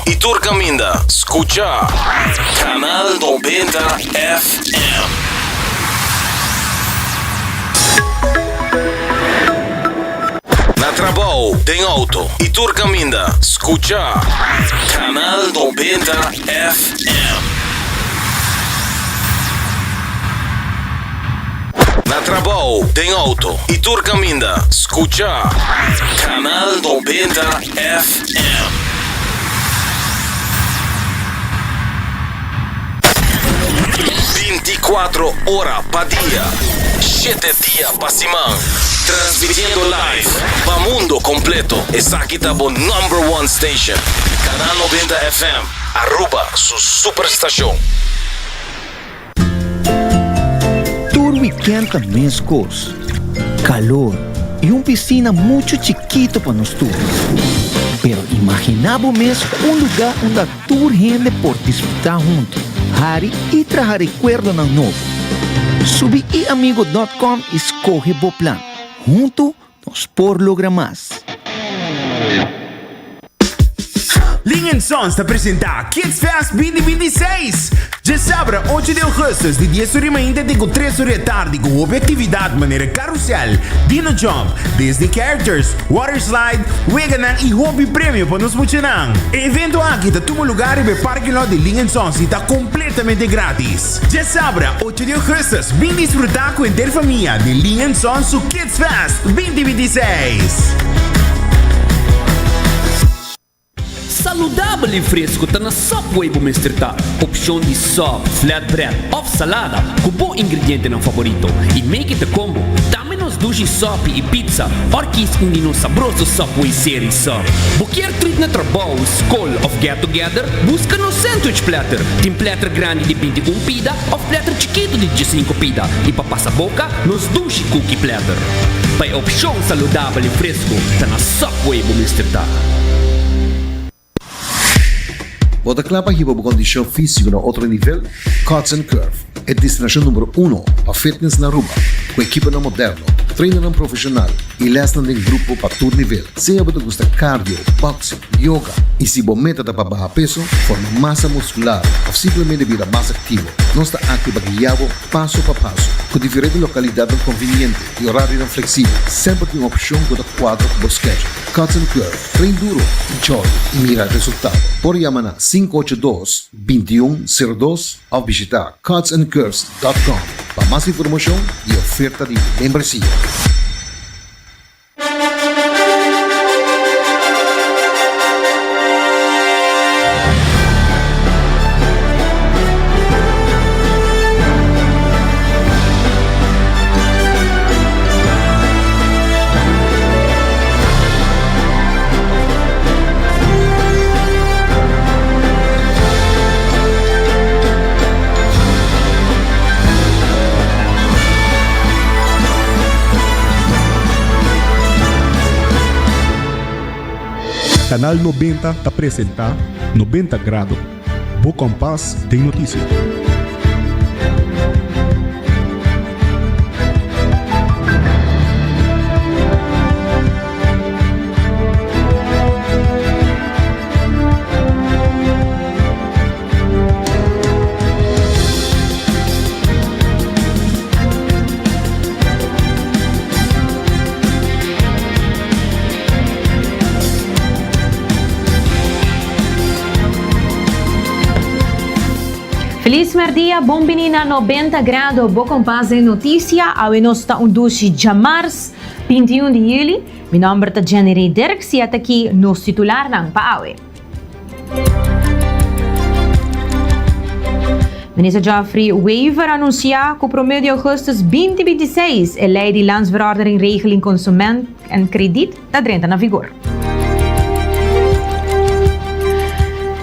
y tur caminda, scucha Canal 90 FM. Na trabou, den auto y tur caminda, scucha Canal 90 FM. Na trabou, den auto y tur caminda, scucha Canal 90 FM. Binticuatro ora pa dia, shete dia pa siman, transmitiendo live pa mundo completo. Esaki ta bo number one station, Canal 90 FM, Aruba su superstacion. Tur weekend ta mescos, calor y un piscina mucho chikito pa nos tur. Pero imagina bo mes un lugar unda tur hende por disfruta hunto, hari y traha recuerdonan nobo. Subi iamigo dot com y scoge bo plan. Hunto Nos por logra mas. Ling and Sons ta presenta Kids Fest 2026! Djasabra ocho di augustus di dies ora mainta te ku tres ora di atardi ku hopi aktividat manera karusel, dino jump, Disney characters, water slide, weganan i hopi premio pa nos muchanan. E evento aki ta tuma lugar riba e parking lot di Ling and Sons i ta kompletamente gratis. Djasabra ocho di augustus bin disfruta ku henter famia di Ling and Sons su Kids Fest 2026! Saludabel y fresco ta na Subway bo mester ta. Opcion di sub, flatbread of salada cu bo ingredientenan favorito y make it a combo. Tambe nos dushi sopi y pizza or kies un di nos sabroso Subway Series sub. Bo kier treat na trabou, scol of get together? Busca nos sandwich platter. Tin platter grandi di 21 pida of platter chikito di 15 pida y pa pasa boca, Nos dushi cookie platter. Pa e opcion saludabel y fresco ta na Subway bo mester ta. Bo ta kla pa hiba bo kondishon físiko na otro nivel? Cuts and Curve, e destinashon numero uno pa fitness na Aruba, ku ekiponan moderno, trainernan profeshonal i lèsnan den grupo pa tur nivel. Sea bo ta gusta cardio, boxing, yoga i si bo meta ta pa baha peso, forma masa muskular òf simplemente bira mas aktivo, nos ta aki pa guia bo Paso pa paso, ku diferente lokalidatnan konviniente i orarionan fleksibel, semper tin un opshon ku ta kuadra ku bo schedule. Cuts and Curve, train duro, enjoy i mira resultado. Por yama na 582 21 02 òf bishitá cutsandcurves dòt com pa mas informashon i oferta di membresia. Canal 90 ta presenta 90 Grado, bo kompas den notisia. Feliz merdia, bon bini na 90 Grado, bo kompas den noticia. Awe nos ta un dushi djamars, 21 di juli. Mi nomber ta Jenny Ray Dirks y ata aki nos titularnan pa awe. Minister Geoffrey Wever anuncia cu prome di augustus 2026 e ley di Landsverordening Regeling Consument en Krediet ta drenta na vigor.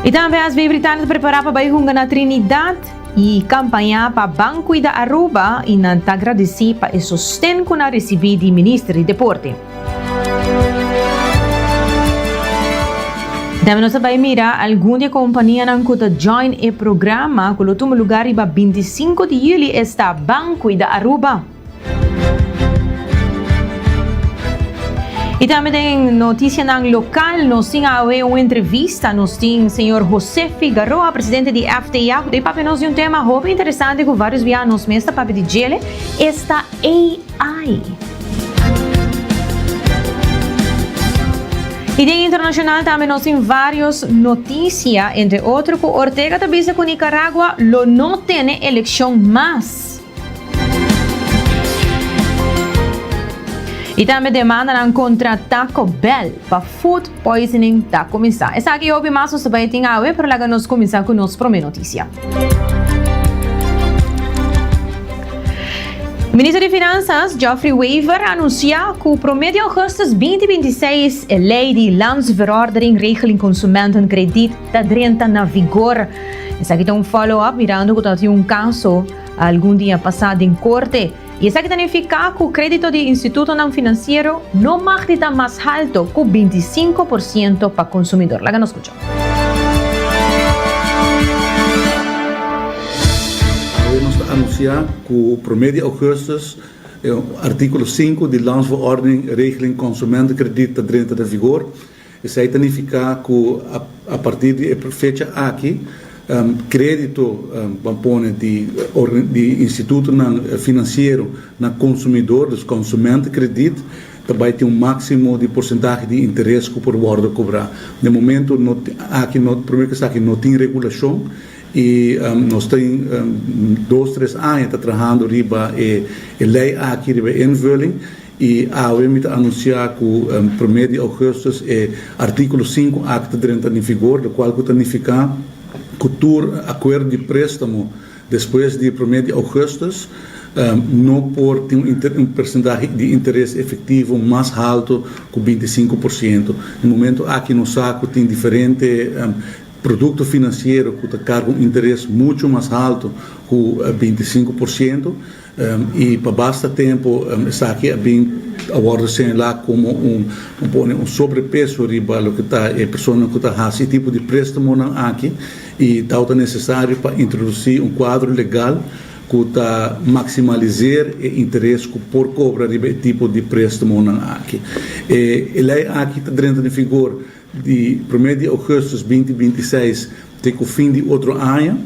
Y tambe SV Britannia ta prepara pa bay hunga na Trinidad y campaña pa Ban Cuida Aruba y nan ta agradeci pa e sosten cu nan a ricibi di Minister di Deporte. Tambe nos ta bai mira algun di e kompanianan ku ta join e programa ku lo tuma lugar riba 25 di juli esta Ban Cuida Aruba. Y tambe den noticianan local nos tin awe un entrevista, nos tin señor José Figaroa, presidente di FTA, cu ta papia nos di un tema hopi interesante cu varios bia nos mes ta papia di djele, esta AI. Y den internacional tambe nos tin varios noticia, entre otro cu Ortega ta bisa cu Nicaragua lo no tene eleccion mas. Y tambe demandanan contra Taco Bell pa food poisoning ta cuminsa. Esaki y hopi mas nos ta bay tin awe, pero laga nos cuminsa cu nos prome noticia. Minister di Finanzas, Geoffrey Wever, a anuncia cu prome di augustus 2026 e ley di Landsverordening Regeling Consumentenkrediet ta drenta na vigor. Esaki ta un follow-up mirando cu ta tin un caso algun dia pasá den korte. I esaki ta nifiká ku krédito di institutonan finansiero no mag di ta mas halto ku 25 por siento pa konsumidor. Laga nos skucha. Awe nos ta anunsiá ku promé di ougùstus artíkulo sinku di Landsverordening Regeling Consumentenkrediet ta drenta na vigor. Esei ta nifiká ku a partir di e fecha aki krédito ban pone di di institutonan finansiero na konsumidor, dus konsumentenkrediet, ta bai tin un máksimo di porsentahe di interes ku por wòrdu kobrá. Den momento no aki no promé ku esaki no tin regulashon i nos tin dos tres aña ta trahando riba e lei aki riba e invulling. I awe mi ta anunsiá ku promé di ougùstus e artíkulo sinku aki ta drenta den vigor, lokual ku ta nifiká ku tur akuerdo di préstamo despues di promé di ougùstus no por tin un persentahe di interes efektivo mas haltu ku 25%. Den momentu aki nos sa ku tin diferente produkto finansiero ku ta karga un interes muchu mas haltu ku 25%. I pa basta tempu esaki a bin a wòrdu señalá komo un, un pone un sobrepeso riba loke ta e personanan ku ta hasi e tipo di préstamonan aki i tabata nesesario pa introdusí un kuadro legal ku ta maksimaliser e interes ku por kobra riba e tipo di préstamonan aki. E lei aki ta drenta den vigor Di promé di ougùstus 2026 te ku fin di otro aña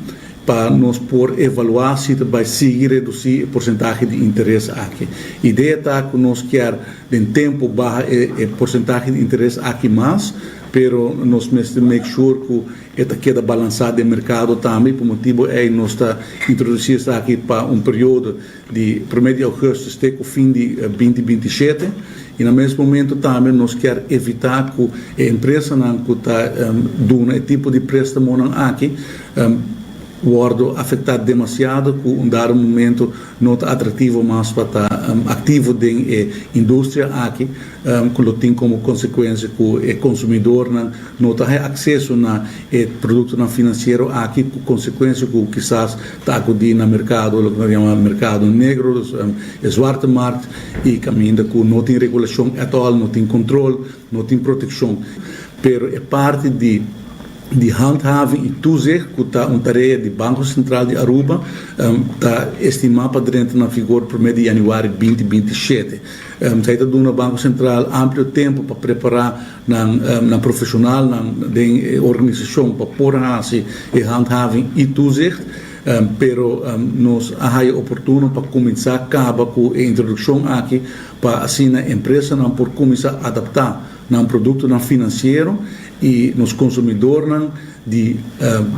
pa nos por evaluá si ta bai sigui redusí e porsentahe di interes aki. Idea ta ku nos kier den tempu baha e porsentahe di interes aki mas, pero nos mester make sure ku e ta keda balansá den merkado tambe i pa motibu ei nos ta introdusí esaki pa un periodo di promé di ougùstus te ku fin di 2027 i na mes momento tambe nos kier evitá ku e empresanan ku ta duna e tipo di préstamonan aki wòrdu afektá demasiado ku un dado momento no ta atraktivo mas pa ta aktivo den e industria aki ku lo tin komo konsekuensia ku e konsumidornan no ta haña akseso na e produktonan finansiero aki ku konsekuensia ku kisas ta akudí na merkado loke nan ta yama merkado negro, dus e zwarte markt i kaminda ku no tin regulashon at all, no tin kontrol, no tin protekshon. Pero e parti di di handhaving i toezicht ku ta un tarea di Banko Sentral di Aruba ta estimá pa drenta na vigor promé di yanüari 2027. Esei ta duna Banko Sentral amplio tempu pa prepará Nan nan profesionalnan den e organisacion pa por haci e handhaving y toezicht, pero nos a haya oportuno pa cuminsa caba cu e introduccion aki pa asina empresanan por cuminsa adapta nan productonan financiero y nos consumidornan di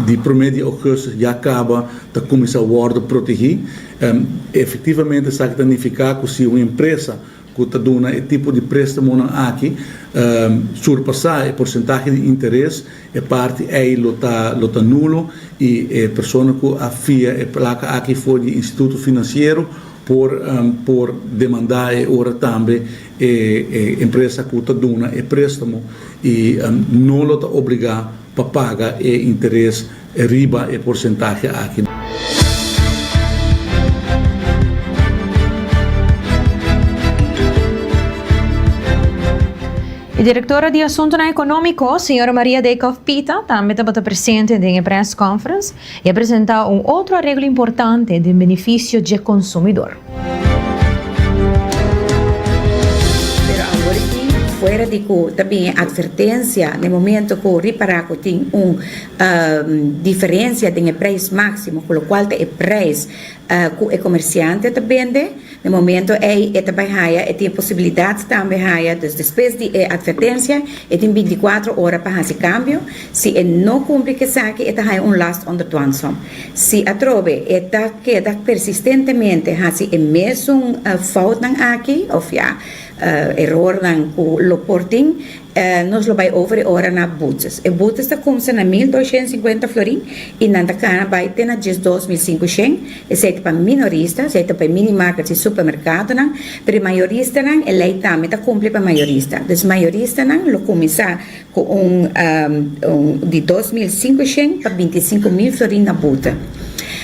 di prome di augustus ya caba ta cuminsa wordo protegi. Efectivamente esaki ta nifica cu si un empresa ku ta duna e tipo di préstamonan aki surpasá e porsentahe di interes, e parti ei lo ta lo ta nulo i e persona ku a fia e plaka aki for di instituto finansiero por por demandá e ora tambe e e empresa ku ta duna e préstamo i no lo ta obligá pa paga e interes riba e porsentahe aki. E direktora di Asuntunan Ekonómiko, señora Maria Dijkhoff Pita, tambe tabata presente den e press conference i a presentá un otro areglo importante den benefisio dje konsumidor. Pero awor aki. Fuera di ku ta bin e atvertensia na e momento ku ripará ku tin un diferensia den e preis máksimo ku lokual ta e preis ku e komersiante ta bende, na e momento ei e ta bai haya, e tin e posibilidat tambe haya, dus despues di e atvertensia e tin bintikuatro ora pa hasi kambio, si e no kumpli ku esaki e ta haya un last onder dwangsom. Si atrobe e ta keda persistentemente hasi e mesun foutnan aki of ya erornan ku lo por tin, nos lo bai over e ora na boetes. E boetes ta kumsa na 1250 florin i nan ta kana bai te na 12500. Esei ta pa minorista, esei ta pa e minimarkets i supermerkadonan, pero e mayoristanan e lei tambe ta kumpli pa mayorista. Dus mayoristanan lo kuminsá Ku un di 2500 pa 25.000 florin na boete.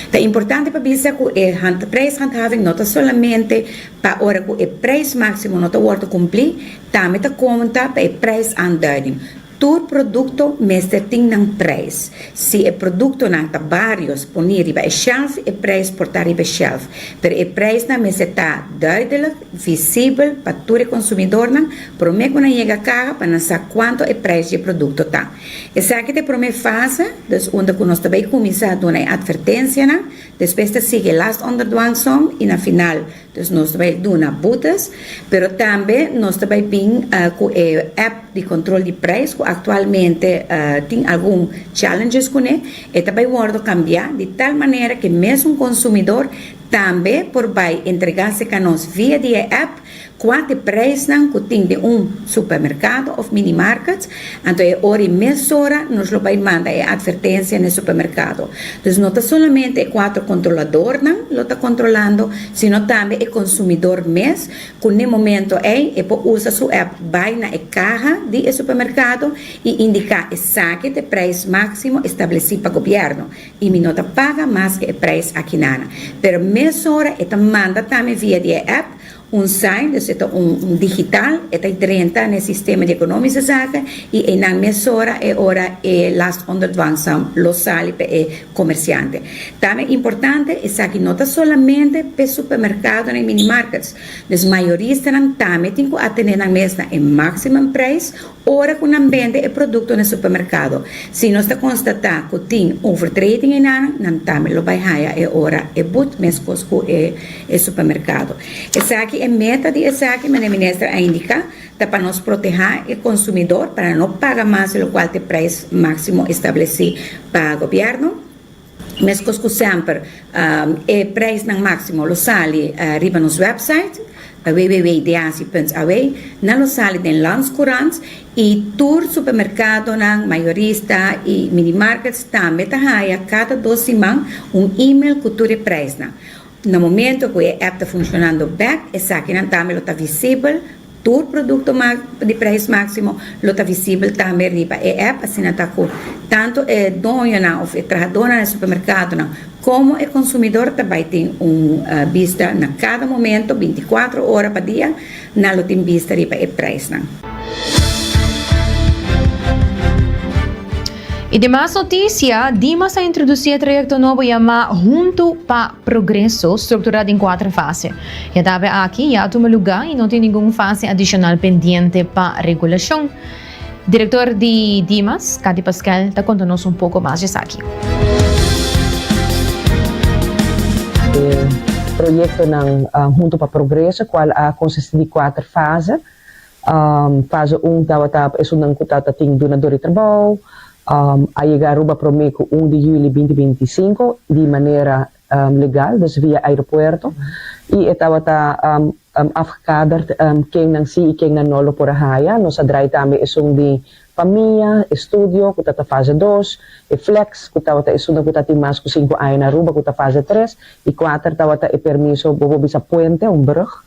Ta importante pa bisa ku e prijshandhaving no ta solamente pa ora ku e prijs máksimo no ta wòrdu kumplí, tambe ta konta pa e prijsaanduiding. Tur produkto mester tin nan prijs. Si e produktonan ta barios poní riba e shelf, e prijs por ta riba e shelf. Pero e prijsnan mester ta duidelijk, visibel pa tur e konsumidornan Promé ku nan yega kaha pa nan sa kuantu e preis di e produkto ta. Esaki ta e promé fase, dus unda ku nos ta bai kuminsá duna e atvertensianan, despues ta sigui e last onder dwangsom i na final dus nos ta bai duna boetes, pero tambe nos ta bai bin ku e app di kontrol di preis ku aktualmente tin algun challenges kuné, e ta bai wòrdu kambiá di tal manera ku e mesun konsumidor tambe por bai entregá serka nos via di e app. Kua t'e prijsnan ku tin den un supermerkado òf minimarket? Anto e ora i mesora nos lo bai manda e atvertensia na e supermerkado. Dus no ta solamente e kuater kontroladornan lo ta kontrolando, sino tambe e konsumidor mes ku n'e momento ei e por usa su app bai na e kaha di e supermerkado i indiká esaki t'e prijs máksimo establesí pa gobièrnu i mi no ta paga mas ke e prijs akinana. Pero mesora e ta manda tambe via di e app Un sign, dus e ta un digital, e ta drenta na e sistema di economische zaken y eynan mesora e ora e last onder dwangsom lo sali pa e comerciante. Tambe importante, esaki no ta solamente p'e supermercadonan y minimarkets, dus mayoristanan tambe tin cu atene nan mes na e maximum prijs Ora ku nan bende e produkto na supermerkado, si nos ta konstatá ku tin overtreding einan, nan tambe lo bai haya e ora e but meskos ku e e supermerkado. Esaki e meta di esaki, meneer Minister a indiká, ta pa nos protehá e konsumidor pa nan no paga mas di lokual ta e preis máksimo establesí pa gobièrnu. Meskos ku semper, e preisnan máksimo lo sali riba nos wèpsait, www.deasi.aw. Nan lo sali den Landscourant i tur supermerkadonan, mayorista i minimarkets tambe ta haya kada dos siman un email ku tur e preisnan. Na momento ku e app ta funshonando bèk, esakinan tambe lo ta visibel. Tur produkto di preis máksimo lo ta visibel tambe riba e app, asina ta ku tantu e doñonan òf e trahadónan na e supermerkadonan komo e konsumidor ta bai tin un bista na kada momento, 24 ora pa dia, nan lo tin bista riba e preisnan. I demas notisia, Dimas a introdusí e trayekto nobo yamá Huntu pa Progreso, strukturá den kuater fase. E etapa aki ya a tuma lugá i no tin ningun fase adishonal pendiente pa regulashon. Direktor di Dimas, Cathy Paskel, ta konta nos un poko mas di esaki. E proyektonan Huntu pa Progreso, kual a konsistí di kuater fase. Fase un tabata esunnan ku tabata tin dunador di trabou, a yega Aruba promé ku un di yüli binti 25 di manera legal, dus via aeropuerto, i e tabata afgekaderd kennan si i kennan no lo por a haya. Nos a drai tambe esun di famia, estudio, ku ta ta fase dos, e flex, ku tabata esunnan ku ta tin mas ku sinku aña na Aruba, ku ta fase tres, i kuater tabata e permiso, bo por bisa puente, un brug,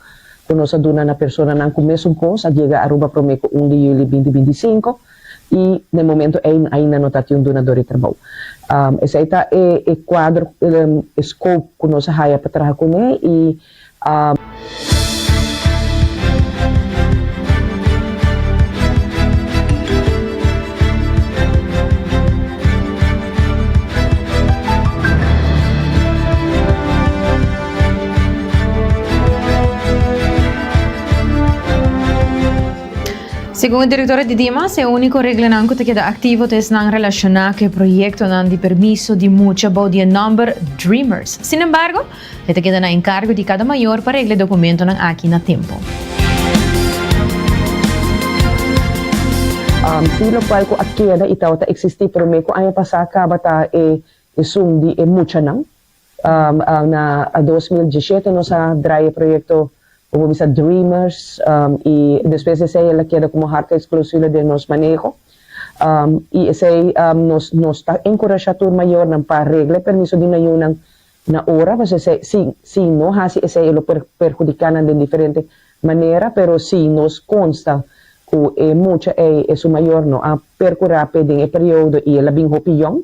ku nos a duna na personanan ku mesun kos a yega Aruba promé ku un di yüli binti 25 i na e momento ei ainda no ta tin un dunador di trabou. Esei ta e e kuadro, e scope ku nos a haya pa traha kuné i. Segun e direktora di Dimas, e úniko reglanan ku ta keda aktivo ta esnan relashoná ku e proyektonan di permiso di mucha bou di e nòmber Dreamers. Sinembargo, e ta keda na enkargo di kada mayor pa regla e dokumentonan aki na tempu. Si lokual ku a keda i tabata eksistí promé ku aña pasá kaba ta e esun di e muchanan. Na 2017 nos a draai e proyekto ku bo bisa Dreamers i despues di esei el a keda komo hardheidsclausule den nos maneho. I esei nos nos ta enkurashá tur mayornan pa regla e permiso di nan yunan na ora pasobra esei si si no hasi esei e lo por perhudiká nan den diferente manera pero si nos konsta ku e mucha ei e su mayor no a perkurá p'e den e periodo i el a bin hopi yòn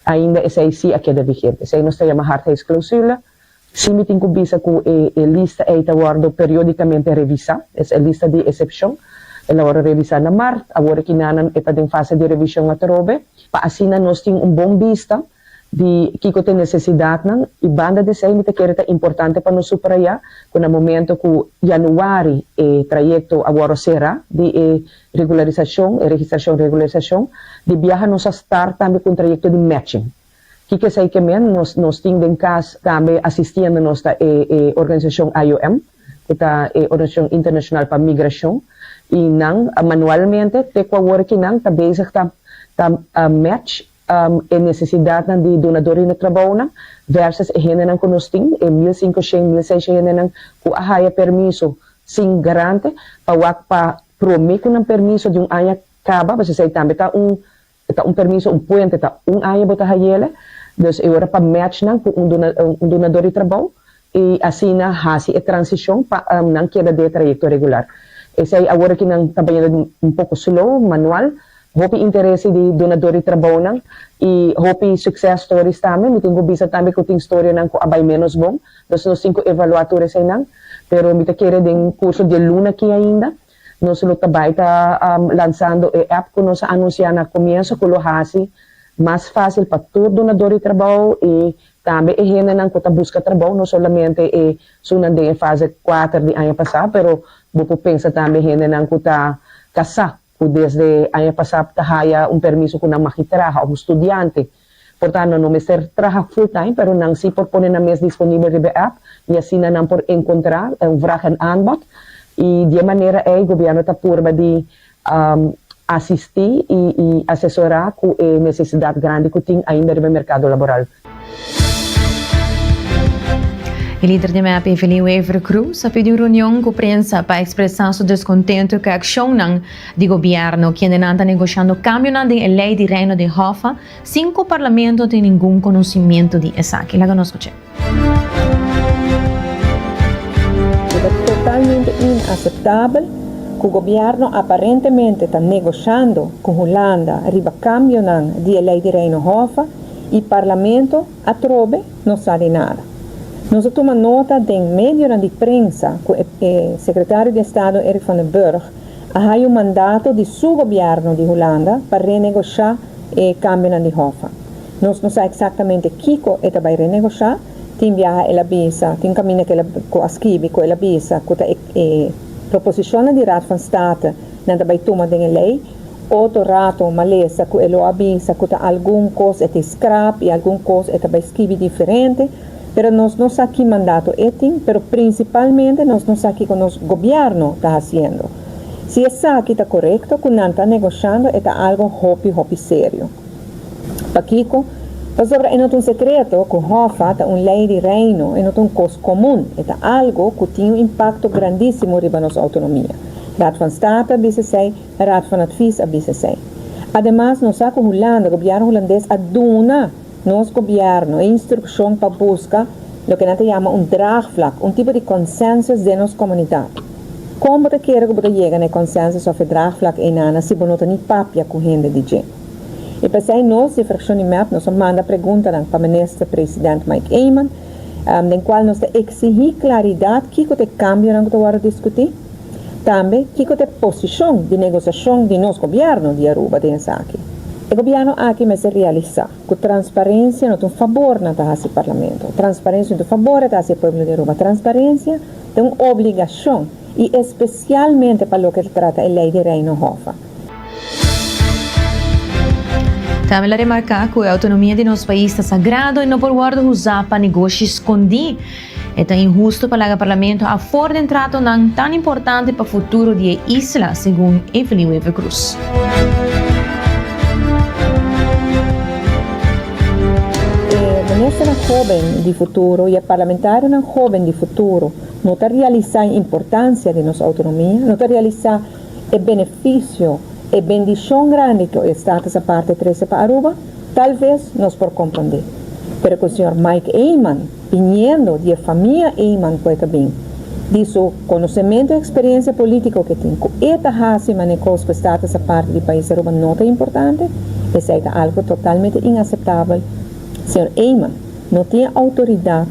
Ainda esei sí a keda vigente. Esei nos ta yama hardheidsclausule. Sí mi tin ku bisa ku e e lista ei ta wòrdu periódikamente revisá. Es e lista di esepshon. El a wòrdu revisá na mart, awor aki nanan e ta den fase di revishon atrobe, pa asina nos tin un bon bista di kiko ta e nesesidatnan. I banda di esei mi ta kere ta importante pa nos suprayá ku na momento ku yanuari e trayekto a wòrdu será di e Regularisashon, e registrashon regularisashon di biaha nos a start tambe ku un trayekto di matching. Kiko esei ke men? Nos nos tin den kas tambe asistiendo nos ta e e organisashon IOM, ku ta e organisashon internashonal pa migrashon, i nan manualmente te ku awor aki nan ta bezig ta ta match e nesesidatnan di dunador di trabounan versus e hendenan ku nos tin, e 1500, 1600 hendenan ku a haya permiso sin garante pa wak pa Prome ku nan permiso di un aña kaba, pasobra esei tambe ta un ta un permiso, un puente, ta un aña bo ta hayele, dus e ora pa match nan ku un duna un dunador di trabou i asina hasi e transishon pa nan keda den e trayekto regular. Esei awor aki nan ta bayendo un poko slow, manual, hopi interesi di dunador di trabounan i hopi success stories tambe, mi tin ku bisa tambe ku tin storianan ku a bai menos bon, Dus nos tin ku evaluá tur eseinan, pero mi ta kere den kurso di e luna aki ainda nos lo ta bai ta lansando e app ku nos a anunsiá na komienso ku lo hasi mas fásil pa tur dunador di trabou i tambe e hendenan ku ta buska trabou, no solamente e esunnan den e fase kuater di aña pasá, pero bo por pensa tambe hendenan ku ta kasá ku desde aña pasá ta haya un permiso ku nan mag di traha òf un studiante. Por tanto, no mester traha full time, pero nan sí por pone nan mes disponibel riba e app y asina nan por encontra un vraag en aanbod y di e manera ey gobierno ta purba di asisti y asesora cu e necesidad grandi cu tin ainda riba e mercado laboral. E lider di mep Evelyn Wever Croes a pidi un reunion cu prensa pa expresa su descontento cu e accionnan di gobierno, kendenan ta negoshando cambionan den e ley di Reino den Hoffa sin cu Parlamento tin ningun conocimiento di esaki. Laga nos scuch'e. E ta totalmente inaceptabel cu gobierno aparentemente ta negoshando cu Hulanda riba cambionan di e ley di Reino Hoffa y Parlamento atrobe no sa di nada. Nos a tuma nota den medionan di prensa cu e Secretario di Estado Eric van den Burg a haya un mandato di su gobierno di Hulanda pa renegoshá e kambionan di Hoffa. Nos no sa eksaktamente kiko e ta bai renegoshá, tin biaha el a bisa, tin kaminda ku el a ku a skibi ku el a bisa ku ta e e proposishonnan di Raad van State nan ta bai tuma den e lei, otro rato malesa ku e lo a bisa ku ta algun kos e ta skrap i algun kos e ta bai skibi diferente. Pero nos no sa ki mandato e tin, pero principalmente nos no sa kico nos gobierno ta haciendo. Si esaki ta corecto cu nan ta negoshando e ta algo hopi hopi serio. Pakico? Pasobra e no ta un secreto cu Hoffa ta un ley di Reino, e no ta un cos comun, e ta algo cu tin un impacto grandisimo riba nos autonomia. Raad van State a bisa esey, Raad van Advies a bisa esey. Ademas nos sa cu Hulanda, gobierno Hulandes a duna. Nos gobierno e instrukshon pa buska loke nan ta yama un draagvlak, un tipo di consensus den nos komunidat. Kon bo ta kere ku bo ta yega na e consensus òf e draagvlak einana si bo no ta ni papia ku hende di dje? I p'esei nos di frakshon di mep nos a manda preguntanan pa Minister President Mike Eman, den kual nos ta eksihí klaridat kiko ta e kambionan ku ta wòrdu diskutí, Tambe, kiko ta e posishon di negosiashon di nos gobièrnu di Aruba den esaki? E gobièrnu aki mester realisá ku transparensia no ta un fabor nan ta hasi Parlamento, transparensia no ta un fabor e ta hasi e pueblo di Aruba, transparensia ta un obligashon. i espesialmente pa loke ta trata e Lei di Reino Hoffa. Tambe el a remarká ku e outonomia di nos pais ta sagrado i no por wòrdu usá pa negoshi skondí. E ta inhusto pa laga Parlamento afor den tratonan tan importante pa futuro di e isla, segun Evelyn Wever-Croes. E ministernan hoben di futuro i e parlamentarionan hoben di futuro no ta realisá e importancia di nos autonomia, no ta realisá e beneficio, e bendicion grandi cu e Status Aparte trece pa Aruba, tal vez nos por comprende. Pero cu señor Mike Eman, biniendo di e famia Eman cu e ta bin, di su conocemento y experiencia politico cu e tin, cu e ta haci mane cos cu e Status Aparte di pais Aruba no ta importante, esey ta algo totalmente inaceptabel. Señor Eman no tin e autoridad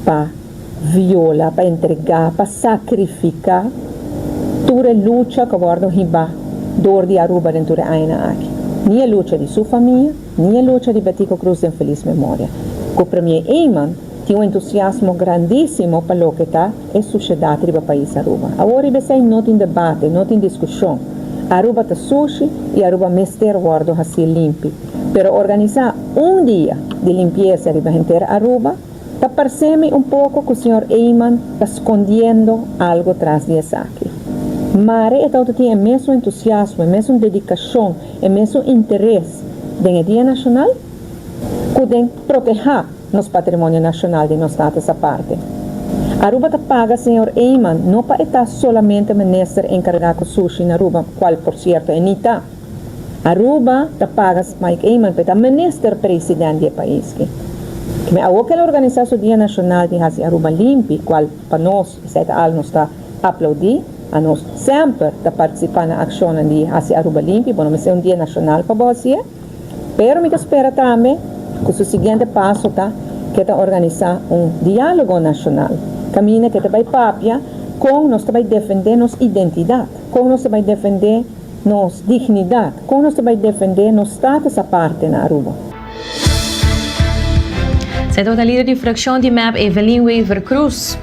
pa. viola, pa entregá, pa sakrifiká tur e lucha ku a wòrdu hibá dor di Aruba den tur e añanan aki. Ni e lucha di su famia, ni e lucha di Betico Croes den felis memoria. Ku Premier Eman tin un entusiasmo grandísimo pa loke ta e sushedat riba pais Aruba. Awor riba esei no tin debate, no tin diskushon. Aruba ta sushi i Aruba mester wòrdu hasí limpi. Pero organisá un dia di limpiesa riba henter Aruba, Ta parse mi un poko ku señor Eman ta skondiendo algo tras di esaki. Mare e tawata tin e mesun entusiasmo, e mesun dedikashon, e mesun interes den e Dia Nashonal ku den protehá nos patrimonio nashonal di nos status aparte. Aruba ta paga señor Eman no pa e ta solamente minister enkargá ku sushi na Aruba, kual por sierto e ni ta. Aruba ta paga Mike Eman pa e ta minister president di e pais ki. Keme awor kel organisa su dia nacional di haci Aruba limpi, cual pa nos esey ta algo nos ta aplaudi, anos semper ta participa na accionnan di haci Aruba limpi, bo no mester un dia nacional pa bo haci'e, pero mi ta spera tambe cu su siguiente paso ta ke ta organisa un dialogo nacional, caminda ke ta bay papia con nos ta bay defende nos identidad, con nos ta bay defende. Nos dignidad, con nos ta bay defende nos status aparte na Aruba? Esei tabata lider di fraccion di mep Evelyn Wever-Croes.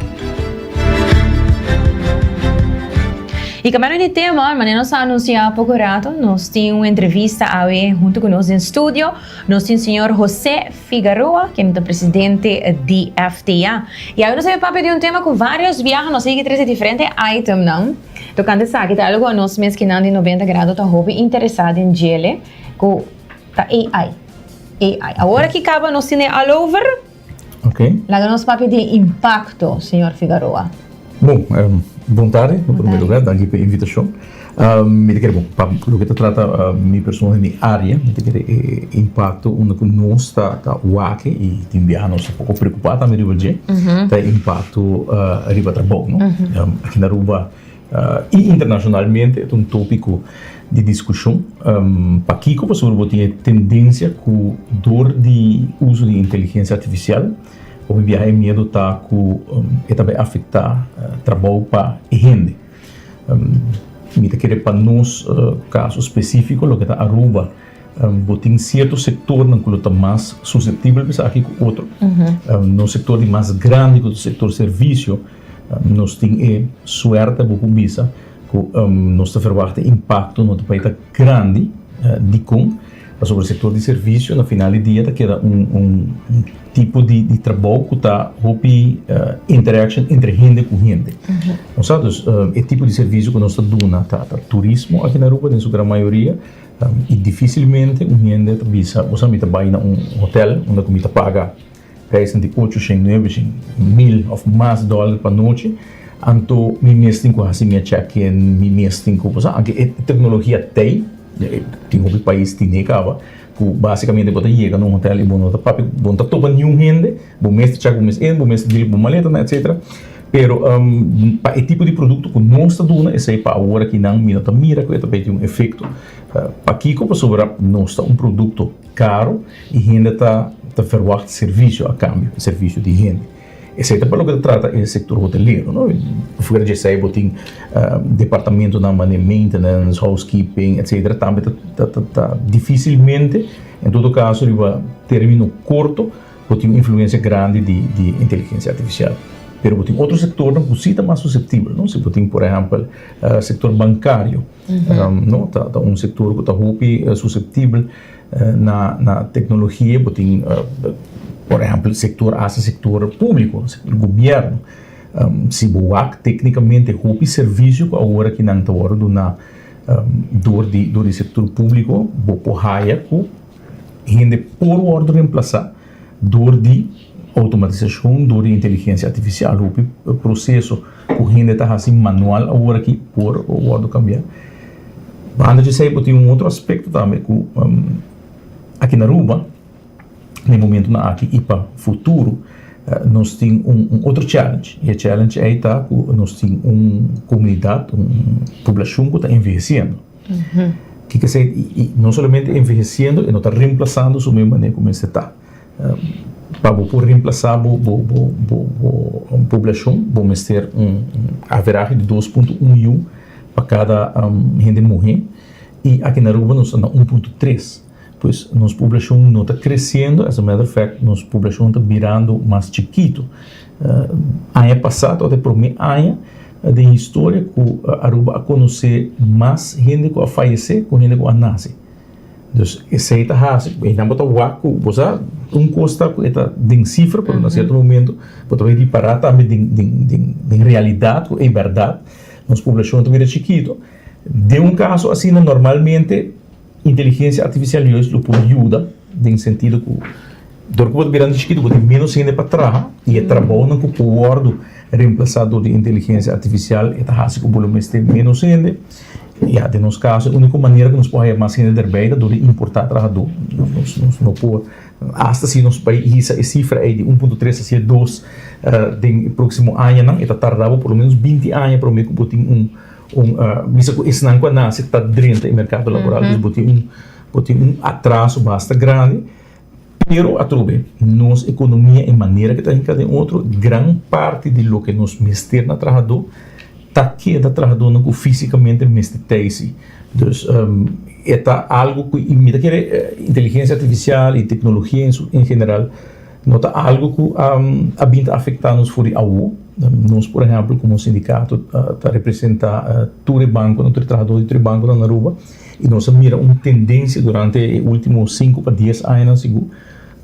Y cambiando di tema, manera nos a anuncia poco rato, nos tin un entrevista awe hunto cu nos den studio. Nos tin señor José Figaroa, ken ta presidente di FTA. Y awe nos a papia di un tema cu varios biaha nos a yega trece diferente itemnan. Tokante esaki ta algo ku nos mes kinan di 90 grado ta hopi interesá den djele ku ta AI. AI. Awor aki kaba nos tene all over. Ok. Laga nos papia di e impakto, señor Figaroa. Bon, bon tardi na prome lugar, danki pa e invitashon. Mi ta kere bon, pa loke ta trata mi persona den mi área, mi ta kere e impakto unda ku nos ta ta wak i tin biaha nos ta poko preokupá tambe riba dje, ta e impakto riba trabou, no? Aki na Aruba i internashonalmente e ta un tópiko di diskushon. Pakiko? Pasobra bo tin e tendensia ku dor di uso di inteligensia artifisial hopi biaha e miedu ta ku e ta bai afektá trabou pa e hende. Mi ta kere pa nos kaso spesífiko loke ta Aruba bo tin sierto sektornan ku lo ta mas suseptibel pa esaki ku otro. Nos sektor di mas grandi ku ta sektor servisio nos tin e suerte bo por bisa ku nos ta ferwagt e impakto no ta bai ta grandi. Dikon? Pasobra sektor di servisio na final di dia ta keda un tipo di trabou ku ta hopi interaction entre hende ku hende. Bo sa? Dus e tipo di servisio ku nos ta duna ta turismo aki na Aruba den su gran mayoria i difisilmente un hende ta bisa bo sa mi ta bai na un hotel unda ku mi ta paga prijsnan di ocho shen, nuebe shen, mil òf mas dòler pa nochi anto mi mes tin ku hasi mi check-in, mi mes tin ku bo sa anke e teknologia t'ei. Tin hopi pais tine kaba ku basikamente bo ta yega na un hotel i bo no ta papia, bo no ta topa niun hende, bo mes ta chek bo mes in, bo mes ta dil ku bo maletanan etsetera. Pero pa e tipo di produkto ku nos ta duna esei pa awor aki nan mi no ta mira ku e ta bay tin un efekto. Pakiko? Pasobra nos ta un produkto karo i hende ta ta verwagt servisio a kambio, servisio di hende. Esei ta pa loke ta trata e sektor hotelero, no? Fuera di esei bo tin departamentonan manera maintenance, housekeeping, etcetera, tambe ta ta ta ta dificilmente, en todo caso riba termino corto, bo tin un influencia grandi di di inteligencia artificial. Pero bo tin otro sectornan cu si ta mas susceptibel, no? Si bo tin por ehempel sector bancario, no? Ta ta un sector cu ta hopi susceptibel na na tecnologia. Bo tin por ehempel sector hasta sector publico, sector gobierno. Si bo wak tecnicamente hopi servicio cu awor aki nan ta wordo duna dor di dor di sector publico, bo por haya cu hende por wordo reemplaza dor di Outomatisashon dor di inteligensia artifisial hopi proseso ku hende ta hasi manual awor aki por wòrdu kambiá. Banda di esei bo tin un otro aspekto tambe ku aki na Aruba na e momentunan aki i pa futuro nos tin un otro challenge i e challenge ei ta ku nos tin un komunidat un poblashon ku ta envehesiendo. Kiko esei i no solamente envehesiendo e no ta remplasando su mes manera ku mester ta. Pa bo por remplasá bo poblashon bo mester un averahe di 2.1 yu pa kada hende muhé i aki na Aruba nos ta na 1.3. Pues nos poblashon no ta kresiendo, as a matter of fact nos poblashon ta birando mas chikitu. Aña pasá tabata e promé aña den historia ku Aruba a konosé mas hende ku a fayesé ku hende ku a nase. Dus esei ta hasi, einan bo ta wak ku bo sa un kos ta ku e ta den sifra, pero na sierto momento bo ta bai ripará tambe den den den den realidat ku e bèrdat nos poblashon ta bira chikito. Den un kaso asina normalmente inteligensia artifisial juist lo por yuda den sentido ku dor ku bo ta birando chikito bo tin ménos hende pa traha i e trabounan ku por wòrdu remplasá dor di inteligensia artifisial e ta hasi ku bo lo mester ménos hende. Ya, den nos kaso e úniko manera ku nos por haya mas hende derbei ta dor di importá trahadó. Nos nos no por, asta si nos bai hisa e sifra ei di 1.3 hacia 2 den e próksimo añanan, e ta tardá bo por lo ménos 20 aña promé ku bo tin un un bisa ku esnan ku a nase ta drenta e merkado laboral. Dus bo tin un bo tin un atraso basta grandi. Pero atrobe, nos ekonomia e manera ke ta hinká den otro, gran parti di loke nos mester na trahadó ta keda trahadónan ku físikamente mester teisi. Dus e ta algu ku i mi ta kere inteligensia artifisial i teknologia en su en general no ta algu ku a bin ta afektá nos for di awo. Nos por ehèmpel komo sindikato ta representá tur e bankonan, tur e trahadó di tur e bankonan na Aruba. I nos a mira un tendensia durante e último sinku pa dies añanan sigur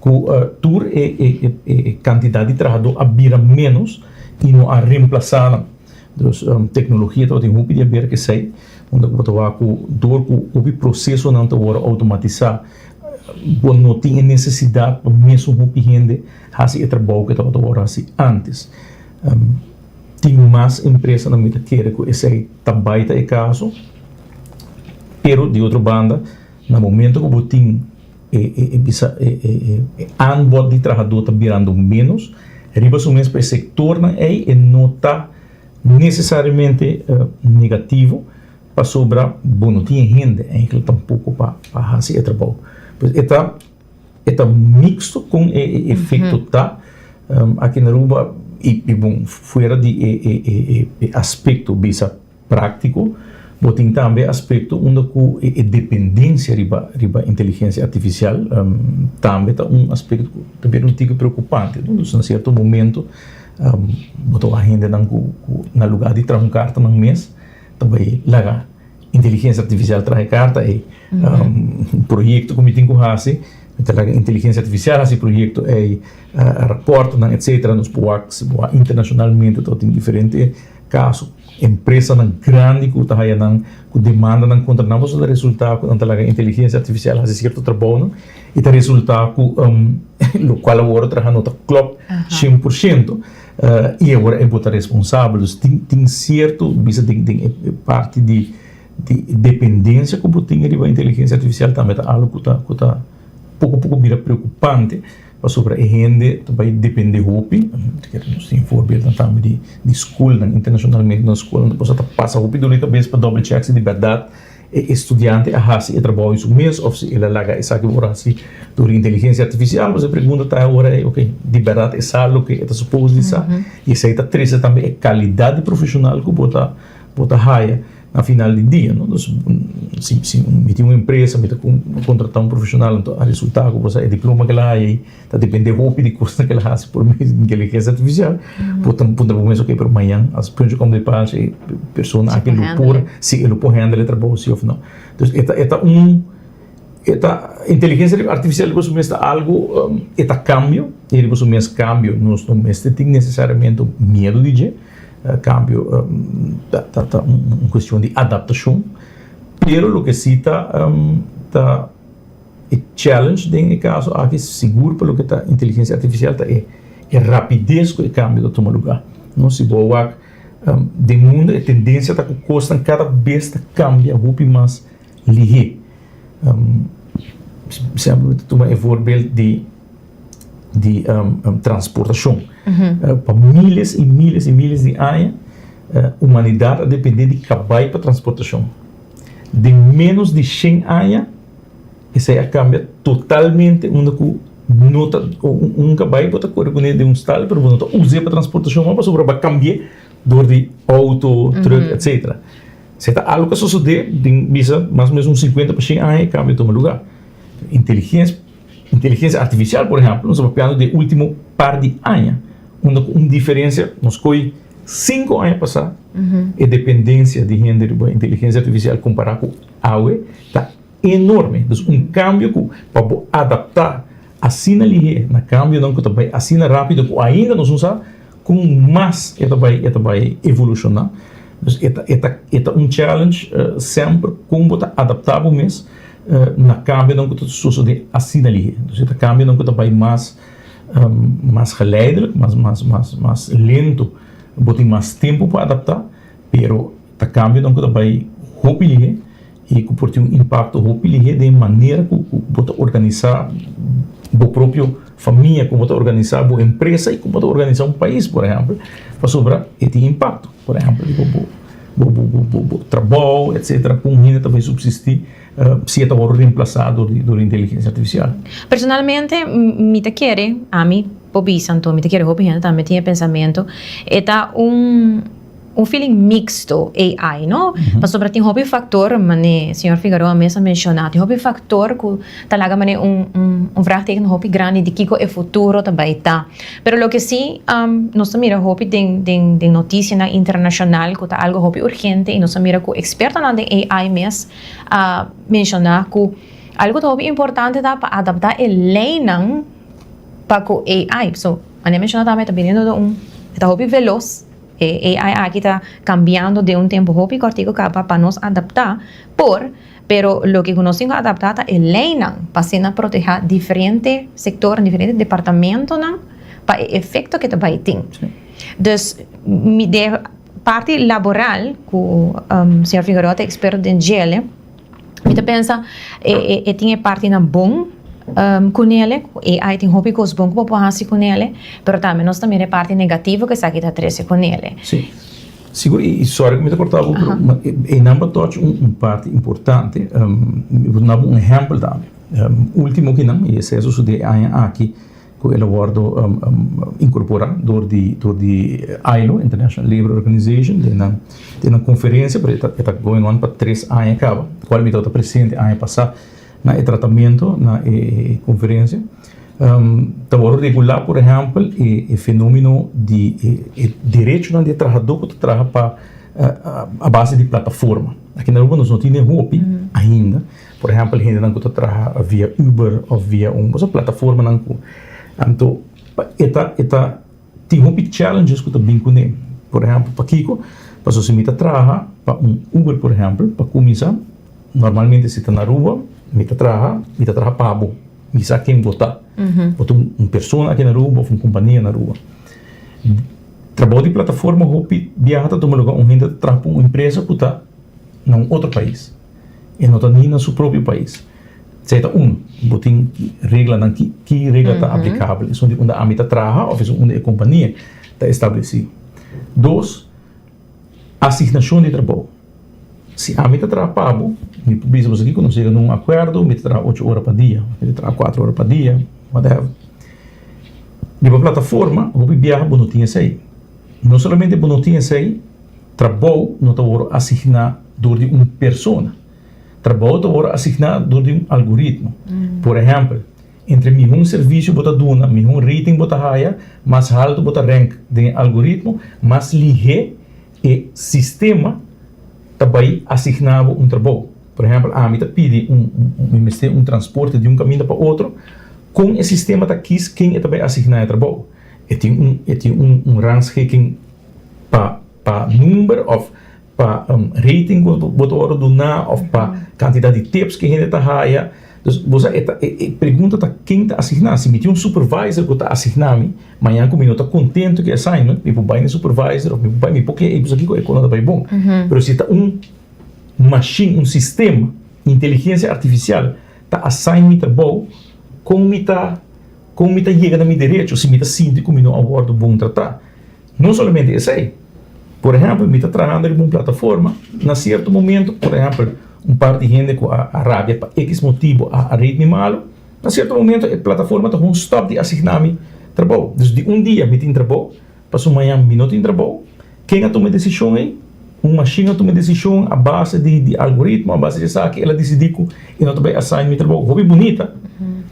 ku tur e e kantidat di trahadó a bira ménos i no a remplasá nan. Dus teknologia tabatin hopi di haber ku esei, unda ku bo ta wak ku dor ku hopi prosesonan ta wòrdu outomatisá bo no tin e nesesidat pa mesun hopi hende hasi e trabou ku e tabata wòrdu hasi ántes. Tin mas empresanan mi ta kere ku esei ta bai ta e kaso. Pero di otro banda, na momento ku bo tin e e e bisa e e e aanbod di trahadó ta birando ménos, riba su mes pa e sektornan ei e no ta nesesariamente negativo pasobra bo no tin e hende eigenlijk tampoko pa pa hasi e trabou. Pues e ta e ta mixto kon e e efekto ta aki na Aruba i i bon fuera di e e e e aspekto bisa. Práktiko, bo tin tambe aspekto unda ku e dependensia riba riba inteligensia artifisial tambe ta un aspekto ku ta bira un tiki preokupante, no? Dus na sierto momento bo ta wak hendenan ku ku na lugá di traha un karta nan mes ta bai laga inteligensia artifisial traha e karta ei. Un proyekto ku mi tin ku hasi mi ta laga inteligensia artifisial hasi e proyekto ei, raportonan etsetera. Nos por wak si bo wak internashonalmente ta tin diferente Kaso, empresanan grandi ku ta haya nan ku demandanan kontra nan pasobra ta resultá ku nan ta laga inteligensia artifisial hasi sierto trabounan i ta resultá ku lokual awor a traha no ta klòp 100% i awor e bo ta responsabel. Dus tin tin sierto bisa den den e parti di di dependensia ku bo tin riba inteligensia artifisial tambe ta algu ku ta ku ta poko poko bira preokupante. Pasobra e hende ta bai depende hopi, nos tin voorbeelden tambe di di skolnan, internashonalmente nos skolnan ta pasa hopi dor di kabes pa doble check si di bèrdat e estudiante a hasi e trabou di su mes òf si el a laga esaki por hasi dor di inteligensia artifisial. Pues e pregunta ta awor ei, oke, di bèrdat e sa loke e ta supos di sa? I esei ta trese tambe e kalidat di profeshonal ku bo ta bo ta haya. Na final di dia, no? Dus si si mi tin un empresa, mi ta contrata un profesional, anto a resulta cu bo sa e diploma cu el a haya ei ta depende hopi di cosnan cu el a haci por medio di inteligencia artificial. Bo ta puntra bo mes, ok, pero mañan as puntje komt bij paaltje e persona aki lo por, si e lo por handle e trabou si of no. Dus e ta e ta un e ta inteligencia artificial riba su mes ta algo e ta cambio y riba su mes cambio nos no mester tin necesariamente miedo di dje. Cambio ta ta un cuestion di adaptacion, pero loke si ta ta e challenge den e caso aki sigur pa loke ta inteligencia artificial ta e e rapidez cu e cambio ta tuma lugar. No si bo a wak den mundo e tendencia ta cu cosnan cada bes ta cambia hopi mas lihe. Semper mi ta tuma e voorbeeld di di transportashon. Pa miles i miles i miles di aña humanidat a dependé di kabai pa transportashon. Den ménos di shen aña esei a kambia totalmente unda ku no ta un kabai bo ta kore kuné den un stal pero bo no ta us'é pa transportashon mas pasobra bo a kambi'é dor di outo, trùk etsetera. Esei ta algu ku a sosodé den bisa mas o ménos un sinkuenta pa shen aña e kambio a tuma lugá. Inteligensia Inteligencia artificial, por ehempel, nos ta papiando di e ultimo par di aña, unda cu un diferencia, nos coy cinco aña pasa, e dependencia di hende riba inteligencia artificial compara cu awe ta enorme. Dus un cambio cu pa bo adapta asina lihe na cambionan cu ta bay asina rapido cu ainda nos no sa Con mas e ta bay e ta bay evoluciona. Dus e ta e ta e ta un challenge semper con bo ta adapta bo mes na cambionan cu ta sucede asina lihe. Dus e ta cambionan cu ta bay mas mas geleidelijk, mas mas mas mas lento. Bo tin mas tempo pa adapta, pero ta cambionan cu ta bay hopi lihe. I ku por tin un impakto hopi lihé den e manera ku bo ta organisá bo propio famia, ku bo ta organisá bo empresa i ku bo ta organisá un pais, por ehèmpel, pasobra e tin impakto. Por ehèmpel, riba bo bo bo trabou, etsetera, kon hende ta bai supsistí si e ta wòrdu remplasá dor di dor di inteligensia artifisial. Personalmente, mi ta kere, ami por bisa anto, mi ta kere hopi hende tambe tin e pensamentu, e ta un. Un feeling mixto AI no, pasobra tin hopi factor mane señor Figaroa mes a menciona, tin hopi factor cu ta laga mane un un vraagteken hopi grandi di kico e futuro ta bay ta. Pero loke si nos ta mira hopi den den den noticianan internacional cu ta algo hopi urgente y nos ta mira cu expertonan den AI mes a menciona cu algo ta hopi importante ta pa adapta e leynan pa cu AI. So mane a menciona tambe ta biniendo den un e ta hopi veloz. E AI aki ta cambiando den un tempo hopi cortico caba pa nos adapta por, pero loke cu nos tin cu adapta ta e leynan pa asina proteha diferente sectornan, diferente departamentonan pa e efecto ke ta bay tin. Dus mi de parti laboral cu señor Figueroa ta experto den djele, Mi ta pensa e e tin e partinan bon ku nele, ku AI tin hopi kos bon ku bo por hasi ku nele, pero tambe nos ta mira e parti negativo ku esaki ta trese ku nele. Sí, sigur i sorry ku mi ta kortá bo, pero einan bo touch un parti importante. Mi por duna bo un ehèmpel tambe. Ultimo kinan, i esei a sosodé e aña aki, ku el a wòrdu inkorporá dor di dor di ILO, International Labour Organization, den nan den nan konferensia, pero e ta e ta going on pa tres aña kaba, kual mi tabata presente aña pasá na e tratamentu na e konferensia. Ta wòrdu regulá por ehèmpel e e fenómeno di e e derechonan di e trahadó ku ta traha pa a base di plataforma. Aki na Aruba nos no tene hopi ainda. Por ehèmpel hendenan ku ta traha via Uber òf via un boso plataformanan ku anto e ta e ta tin hopi challenges ku ta bin kuné. Por ehèmpel pakiko? Pasobra si mi ta traha pa un Uber por ehèmpel pa kuminsá normalmente si ta na Aruba mi ta traha mi ta traha pa bo mi sa ken bo ta. Bo ta un persona aki na Aruba òf un kompania na Aruba. Trabou di plataforma hopi biaha ta tuma lugá un hende ta traha pa un empresa ku ta na un otro pais. E no ta ni na su propio pais. Esei ta un. Bo tin reglanan ki ki regla ta aplikabel? Esun di unda ami ta traha òf esun unda e kompania ta establesí? Dos, asignashon di trabou. Si ami ta traha pa bo, mi por bisa bo esaki ku nos yega na un akuerdo, mi ta traha ocho ora pa dia, mi ta traha kuater ora pa dia, whatever. Riba plataforma hopi biaha bo no tin esei. No solamente bo no tin esei, trabou no ta wòrdu asigná. dor di un persona. Trabou ta wòrdu asigná dor di un algoritmo. Por ehèmpel, entre mihó servisio bo ta duna, mihó rating bo ta haya, mas haltu bo ta rank den e algoritmo, mas lihé e sistema ta bai asigná bo un trabou. Por ehèmpel, ami ta pidi un, mi mester un transporte di un kaminda pa otro, kon e sistema ta kis ken e ta bai asigná e trabou? E tin un, e tin un, un rangschikking pa, pa number òf pa rating ku bo ta wòrdu duná òf pa kantidat di tips ku e hende ta haya. Dus bo sa e ta e e pregunta ta ken ta asigná. Si mi tin un supervisor ku ta asigná mi, mañan ku mi no ta kontentu ku e assignment, mi por bai na e supervisor òf mi por bai mi por ke ei pasobra kiko e kos no ta bai bon. Pero si ta un machine, un sistema, inteligensia artifisial ta assign mi trabou, kon mi ta kon mi ta yega na mi derecho si mi ta sinti ku mi no a wòrdu bon tratá? No solamente esei. Por ehèmpel, mi ta trahando riba un plataforma, na sierto momento, por ehèmpel, un par di hende ku a rabia pa ekis motibu a rate mi malu, na sierto momento e plataforma ta hon stòp di asigná mi trabou. Dus di un dia mi tin trabou, pasobra mañan mi no tin trabou. Ken a tuma e desishon ei? Un mashin a tuma e desishon a base di di algoritmo, a base di esaki, el a disidí ku e no ta bai assign mi trabou. Hopi bunita,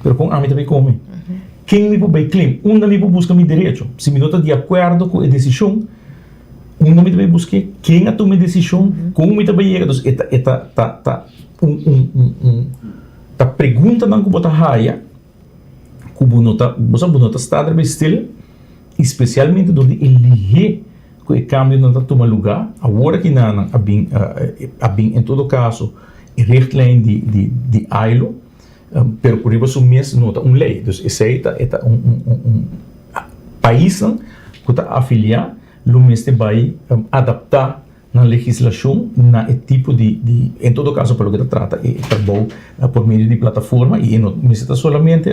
pero kon ami ta bai kome? Ken mi por bai claim? Unda mi por buska mi derecho? Si mi no ta di akuerdo ku e desishon, unda mi ta bai busk'é? Ken a tuma e desishon? Kon mi ta bai yega? Dus e ta e ta ta ta un un un un ta preguntanan ku bo ta haya ku bo no ta bo sa bo no ta sta riba e stil i spesialmente dor di e lihé ku e kambionan ta tuma lugá. Awor aki nan a bin a bin en todo kaso e richtlijn di di di ILO pero ku riba su mes no ta un lei. Dus esei ta e ta un un un un paisnan ku ta afiliá lo mester bai adaptá nan legislashon na e tipo di di en todo kaso pa loke ta trata e trabou por medio di plataforma i e no mester ta solamente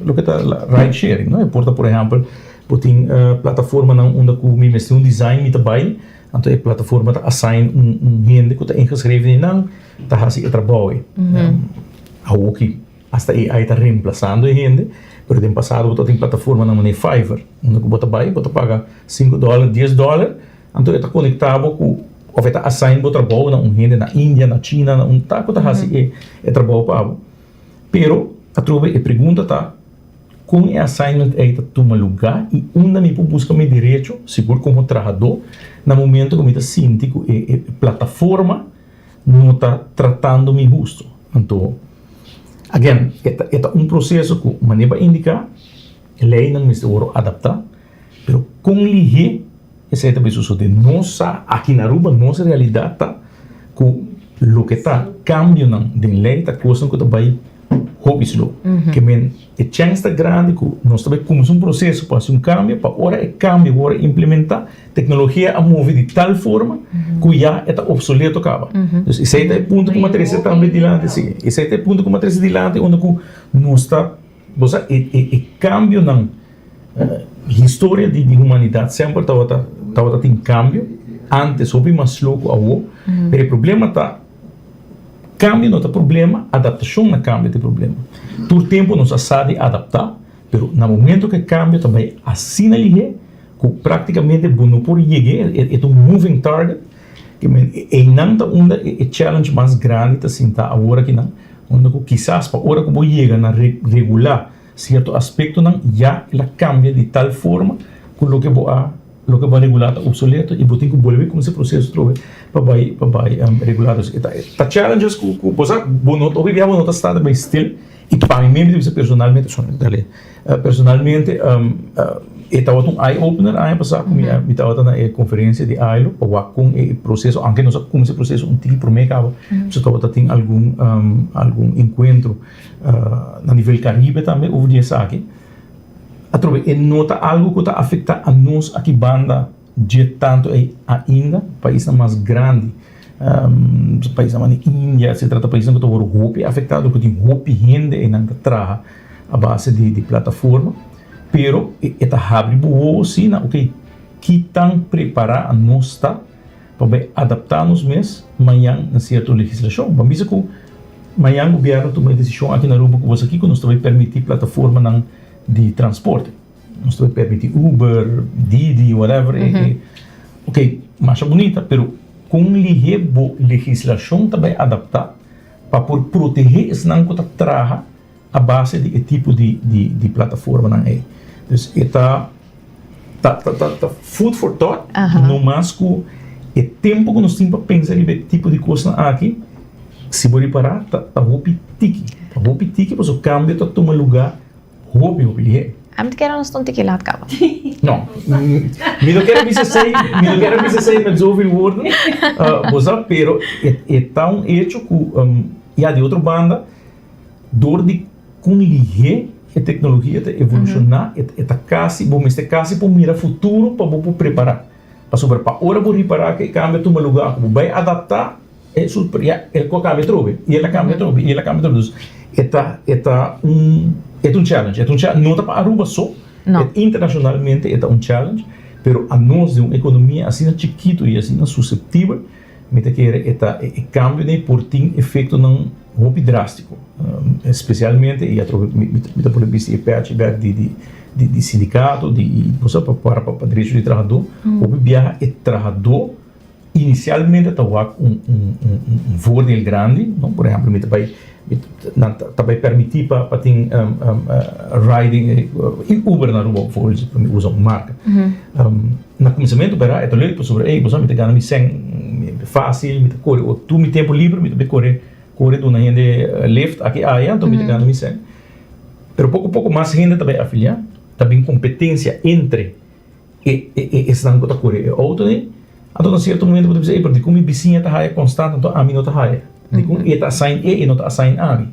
loke ta ride sharing no e por ta por ehèmpel bo tin plataformanan unda ku mi mester un design mi ta bai anto e plataforma ta assign un un hende ku ta ingeschreven einan ta hasi e trabou ei awoki Asta AI ta remplasando e hende, pero den pasado bo tabatin plataformanan manera Fiverr, unda ku bo ta bai, bo ta paga sinku dòler, dies dòler, anto e ta konektá bo ku òf e ta assign bo trabou na un hende na India, na China, na un ta ku ta hasi e e trabou pa bo. Pero atrobe e pregunta ta, kon e assignment ei ta tuma lugá i unda mi por buska mi derecho, sigur komo trahadó, na momento ku mi ta sinti ku e e plataforma no ta tratando mi husto. Anto, again, e ta, e ta un proceso cu manera bo a indica, leynan mester worde adapta, pero con lihé esey ta bay sucede? Nos sa, aki na Aruba, nos realidad ta cu loke ta cambionan den ley ta cosnan cu ta bay hopi slow. Ke men e chèns ta grandi ku nos ta bai kuminsá un proseso pa hasi un kambio, pa ora e kambio wòrdu implementá, teknologia a move di tal forma ku ya e ta opsoleto kaba. Dus esei ta e punto ku mi a trese tambe dilanti, si. Esei ta e punto ku mi a trese dilanti unda ku nos ta, bo sa, e e e kambionan, historia di di humanidat semper tabata tabata tin kambio, ántes hopi mas slow ku awor, pero e problema ta, Cambio no ta problema, adaptacion na cambio ta e problema. Tur tempo nos a sa di adapta, pero na momento cu e cambio ta bay asina lihe cu practicamente bo no por yeg'e, e ta un moving target, eynan ta unda e challenge mas grandi ta sinta awor akinan, unda cu kisas pa ora cu bo yega na regula cierto aspectonan ya el a cambia di tal forma cu loke bo a Loke bo a regulá ta obsoleto i bo tin ku bolbe kuminsá e proseso atrobe pa bai pa bai regulá. Dus e ta ta challenges ku ku bo sa bo no hopi bia bo no ta sta bai stil i pa mi mes mi ta bisa personalmente sorry dale personalmente e tabata un eye opener aña pasá ku mi a mi tabata na e konferensia di ILO pa wak kon e proseso aunke nos a kuminsá e proseso un tiki promé kaba so tabata tin algun algun enkuentro na nivel Karibe tambe over di esaki. Atrobe e no ta algu ku ta afektá anos aki banda dje tantu ei ainda. Paisnan mas grandi, paisnan manera India etcetera ta paisnan ku ta wòrdu hopi afektá dor ku tin hopi hende einan ta traha a base di plataforma. Pero e ta habri bo wowo si na oke ki tan prepará anos ta pa bai adaptá nos mes mañan na sierto legislashon. Ban bisa ku mañan gobièrnu tuma e desishon aki na Aruba ku bo sa kiko nos ta bai permití plataformanan di transporte. Nos ta bai permití Uber, Didi, whatever. Ok, masha bunita, pero. Kon lihé bo legislashon ta bai adaptá pa por protehé esnan ku ta traha a base di e tipo di di plataformanan ei? Dus e ta ta ta ta food for thought, no mas ku e tempu ku nos tin pa pensa riba e tipo di kosnan aki, si bo ripará ta ta hopi tiki, ta hopi tiki pasobra kambio ta tuma lugá Hopi hopi lihé. Ami ta kere nos ta un tiki laat kaba. No, mi no kere bisa esei, mi no kere bisa esei met zoveel woorden, bo sa, pero e ta un hecho ku, ya, di otro banda, dor di kon lihé e teknologia ta evolushoná, e ta kasi, bo mester kasi por mira futuro pa bo por prepará. Pasobra pa ora bo ripará ku e kambio a tuma lugá, ku bo bai adaptá, E su ya el ku a kambia atrobe i el a kambia atrobe i el a kambia atrobe dus e ta e ta un e ta un challenge e ta un challenge no ta pa Aruba so No. e internacionalmente e ta un challenge pero anos den un economia asina chikito i asina susceptibel mi ta kere e ta e cambio den por tin efectonan hopi drastico especialmente i atrobe mi mi ta pone bisti e pèchi bèk di di di di sindicato di bo sa pa para pa derecho di trahadó hopi biaha e trahadó Inicialmente ta wak un un un voordeel grandi, no? Por ehempel mi ta bay nan ta bay permiti pa pa tin riding Uber na Aruba bijvoorbeeld pa mi usa un marca. Na cuminsamento bera e ta leuk pasobra ey bo sa mi ta gana mi cen facil mi ta core tur mi tempo liber mi ta bay core core duna hende lift aki aya anto mi ta gana mi cen. Pero poco poco mas hende ta bay afilia ta bin competencia entre. E e esnan ku ta kore e outo ei, anto na sierto momento bo ta bisa, ey, pero dikon mi bisiña ta haya konstant anto ami no ta haya? Dikon e ta assign e i no ta assign ami?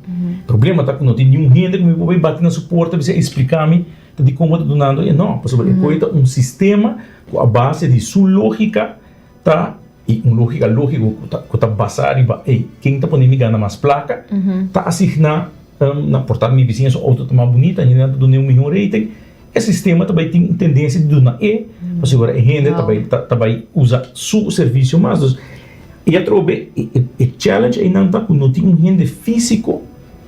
Problema ta ku no tin niun hende ku mi por bai bati na su porta bisa ey splika mi ta dikon bo ta dunando e. No, pasobra e koe ta un sistema ku a base di su logika ta, i un logika logiko ku ta ku ta basa riba ey ken ta pone mi gana mas plaka, ta asigná na por ta mi bisiña su outo ta mas bunita, hende nan ta dun'é un mihó rating. E sistema ta bai tin un tendensia di duna e, pasobra e hende ta bai ta bai usa su servisio mas. Dus e atrobe e challenge einan ta ku no tin un hende físiko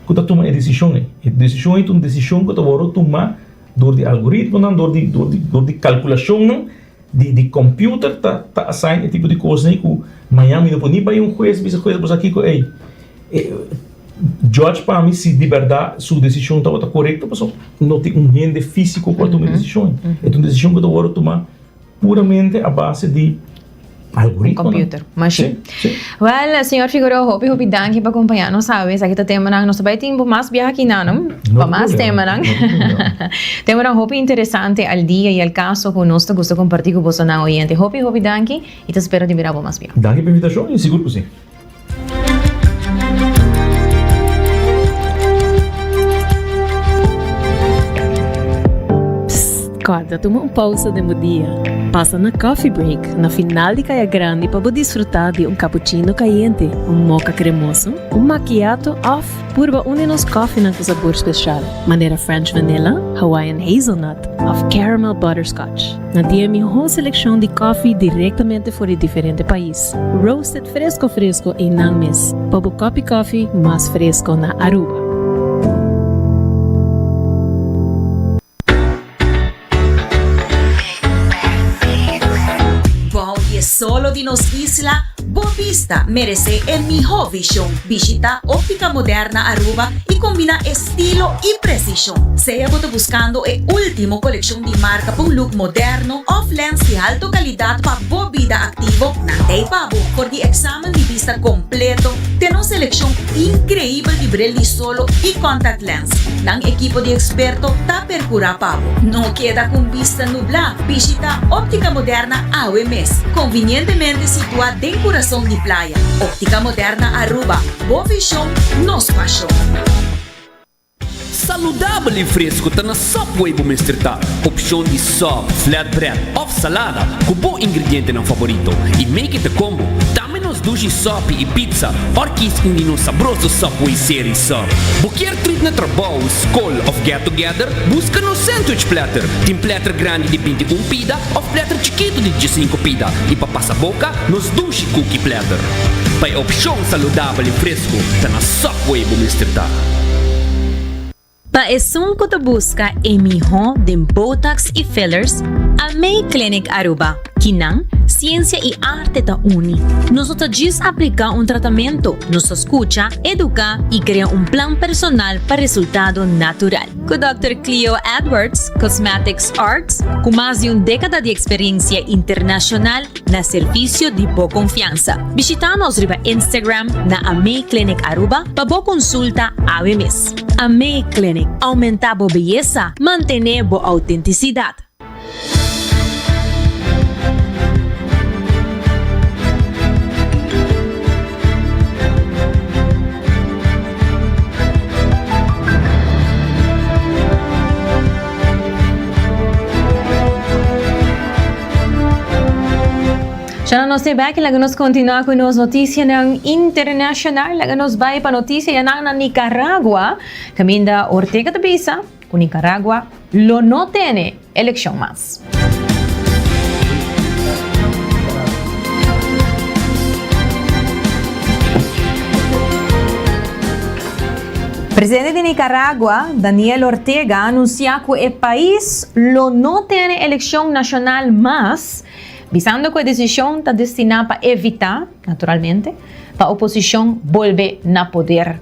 ku ta tuma e desishon ei. E desishon ei ta un desishon ku ta wòrdu tumá dor di algoritmonan, dor di dor di dor di kalkulashonnan di di computer ta ta assign e tipo di kosnan ei ku mañan mi no por ni bai un hues bisa hues bo sa kiko ei. Judge pa mi si di berdad su decision tabata corecto pasobra no tin un hende fisico cu a tuma e decision. E ta un decision cu ta wordo tuma puramente a base di algoritmonan. Computer, machine. Si, si. Well, señor Figueroa, hopi hopi danki pa acompaña nos awe. Esaki ta temanan, nos ta bay tin mas biaha aki nan, pa mas temanan. Temanan hopi interesante al dia y al caso cu nos ta gusta comparti cu bosonan oyente. Hopi hopi danki y ta spera di mira bo mas biaha. Danki pa invitacion y sigur cu si. Psst, kòrda tuma un pousa den bo dia. Pasa na Coffee Break na final di Kaya Grandi pa bo disfrutá di un cappuccino kayente, un mocha kremoso, un macchiato òf purba un di nos kòfinan ku sabor spesial, manera French Vanilla, Hawaiian Hazelnut òf Caramel Butterscotch. Nan tin e mihó selekshon di kòfi direktamente for di diferente pais. Roasted fresco fresco einan mes pa bo kòpi kòfi mas fresco na Aruba. Bou di e solo di nos isla, bo bista meresé e mihó vishon. Bishita Óptica Moderna Aruba i kombiná estilo i presishon. Sea bo ta buskando e último kolekshon di marka pa un look moderno òf lens di alto kalidat pa bo bida aktivo, nan ta ei pa bo. For di eksamen di bista kompleto te nos selekshon inkreibel di bril di solo i contact lens, nan ekipo di eksperto ta perkurá pa bo. No keda ku un bista nublá, bishita Óptica Moderna awe mes, konvinientemente situá den kurason di playa. Óptica Moderna Aruba, bo vishon, nos pashon. Saludabel i fresco ta na Subway bo mester ta. Opcion di sub, flatbread of salada cu bo ingredientenan favorito i make it a combo. Tambe nos dushi sopi i pizza or kies un di nos sabroso Subway Series sub. Bo kier treat na trabou, scol of get together? Busca nos sandwich platter. Tin platter grandi di 21 pida of platter chikito di 15 pida i pa pasa boca nos dushi cookie platter. Pa e opcion saludabel i fresco ta na Subway bo mester ta. Pa Pa esun cu ta busca e miho den Botox y fillers, Amei Clinic Aruba. Kinan, ciencia y arte ta uni. Nos no ta djis aplica un tratamento, nos ta scucha, educa y crea un plan personal pa resultado natural. Cu Dòkter Cleo Edwards, Cosmetics Arts, cu mas di un decada di experiencia internacional na servicio di bo confiansa. Bishita nos riba Instagram na Amei Clinic Aruba pa bo consulta awe mes. Amei Clinic, aumenta bo beyesa, mantene bo autenticidad. Shana nos te back laga nos continua cu nos noticianan internacional. Laga nos bay pa noticianan na Nicaragua. Caminda Ortega ta bisa cu Nicaragua lo no tene eleccion mas. Presidente di Nicaragua, Daniel Ortega, a anuncia cu e pais lo no tene eleccion nacional mas, bisando cu e decision ta destina pa evita, naturalmente, pa oposicion bolbe na poder.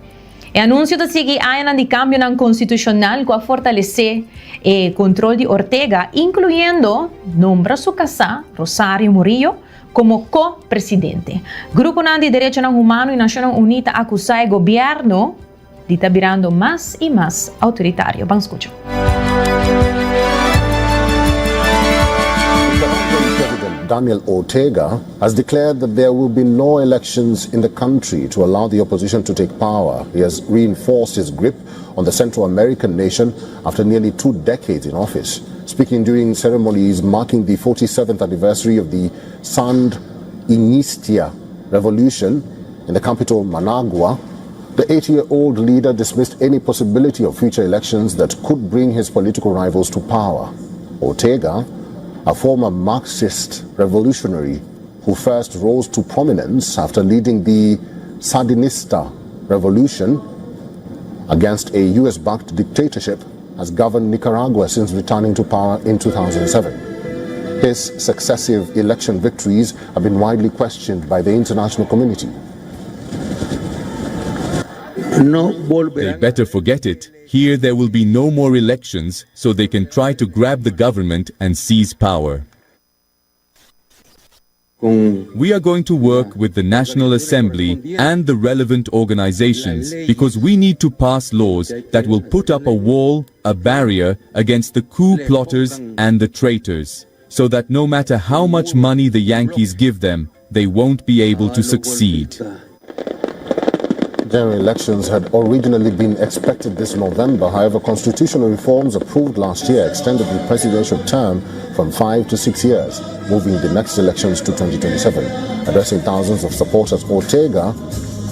E anunsio ta sigui añanan di kambionan konstitushonal ku a fortalesé e kontrol di Ortega, inkluyendo nombra su kasá, Rosario Murillo, komo ko-presidente. Gruponan di derechonan humano i Nashonnan Uní ta akusá e gobièrnu di ta birando mas i mas outoritario. Ban skucha. President Daniel Ortega has declared that there will be no elections in the country to allow the opposition to take power. He has reinforced his grip on the Central American nation after nearly two decades in office. Speaking during ceremonies marking the 47th anniversary of the Sandinista Revolution in the capital Managua, the 80-year-old leader dismissed any possibility of future elections that could bring his political rivals to power. Ortega, a former Marxist revolutionary who first rose to prominence after leading the Sandinista revolution against a US-backed dictatorship, has governed Nicaragua since returning to power in 2007. His successive election victories have been widely questioned by the international community. They better forget it. Here there will be no more elections so they can try to grab the government and seize power. We are going to work with the National Assembly and the relevant organizations because we need to pass laws that will put up a wall, a barrier against the coup plotters and the traitors, so that no matter how much money the Yankees give them, they won't be able to succeed. General elections had originally been expected this November. However, constitutional reforms approved last year extended the presidential term from five to six years, moving the next elections to 2027. Addressing thousands of supporters, Ortega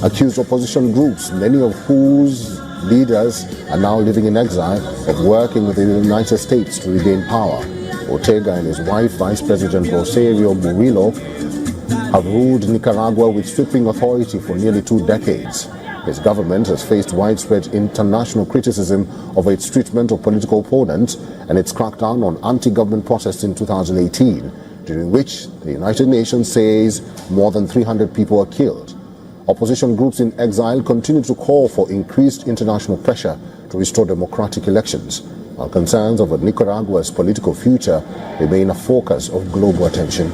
accused opposition groups, many of whose leaders are now living in exile, of working with the United States to regain power. Ortega and his wife, Vice President Rosario Murillo, have ruled Nicaragua with sweeping authority for nearly two decades. His government has faced widespread international criticism of its treatment of political opponents and its crackdown on anti-government protests in 2018, during which the United Nations says more than 300 people were killed. Opposition groups in exile continue to call for increased international pressure to restore democratic elections, while concerns over Nicaragua's political future remain a focus of global attention.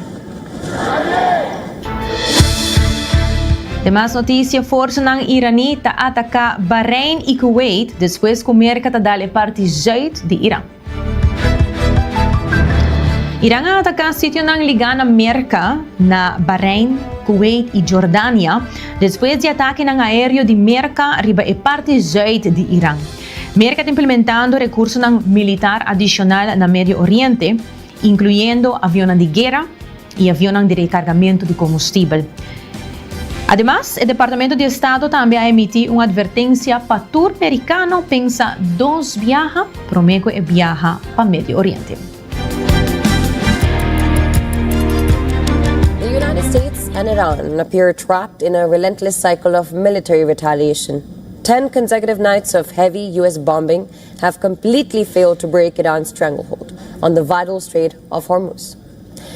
Den mas noticia, Forsanan Iraní ta ataca Bahrein y Kuwait despues cu Merca ta dal e parti zuid di Iran. Iran a ataca sitionan ligá na Merca na Bahrein, Kuwait y Jordania despues di atakenan aereo di Merca riba e parti zuid di Iran. Merca ta implementando recursonan militar adicional na Medio Oriente, incluyendo avionnan di guera y avionnan di recargamento di comustibel. Ademas, e Departamento di Estado tambe a emiti un advertencia pa tur mericano pensa dos biaha prome cu e biaha pa Medio Oriente. The United States and Iran appear trapped in a relentless cycle of military retaliation. Ten consecutive nights of heavy U.S. bombing have completely failed to break Iran's stranglehold on the vital Strait of Hormuz.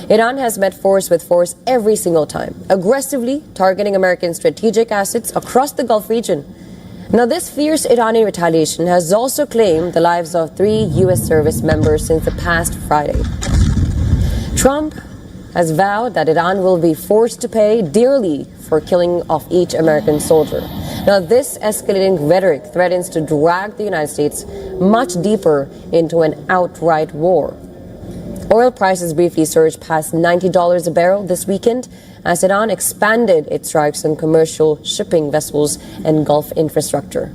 Iran has met force with force every single time, aggressively targeting American strategic assets across the Gulf region. Now, this fierce Iranian retaliation has also claimed the lives of three U.S. service members since the past Friday. Trump has vowed that Iran will be forced to pay dearly for killing off each American soldier. Now, this escalating rhetoric threatens to drag the United States much deeper into an outright war. Oil prices briefly surged past $90 a barrel this weekend as Iran expanded its strikes on commercial shipping vessels and Gulf infrastructure.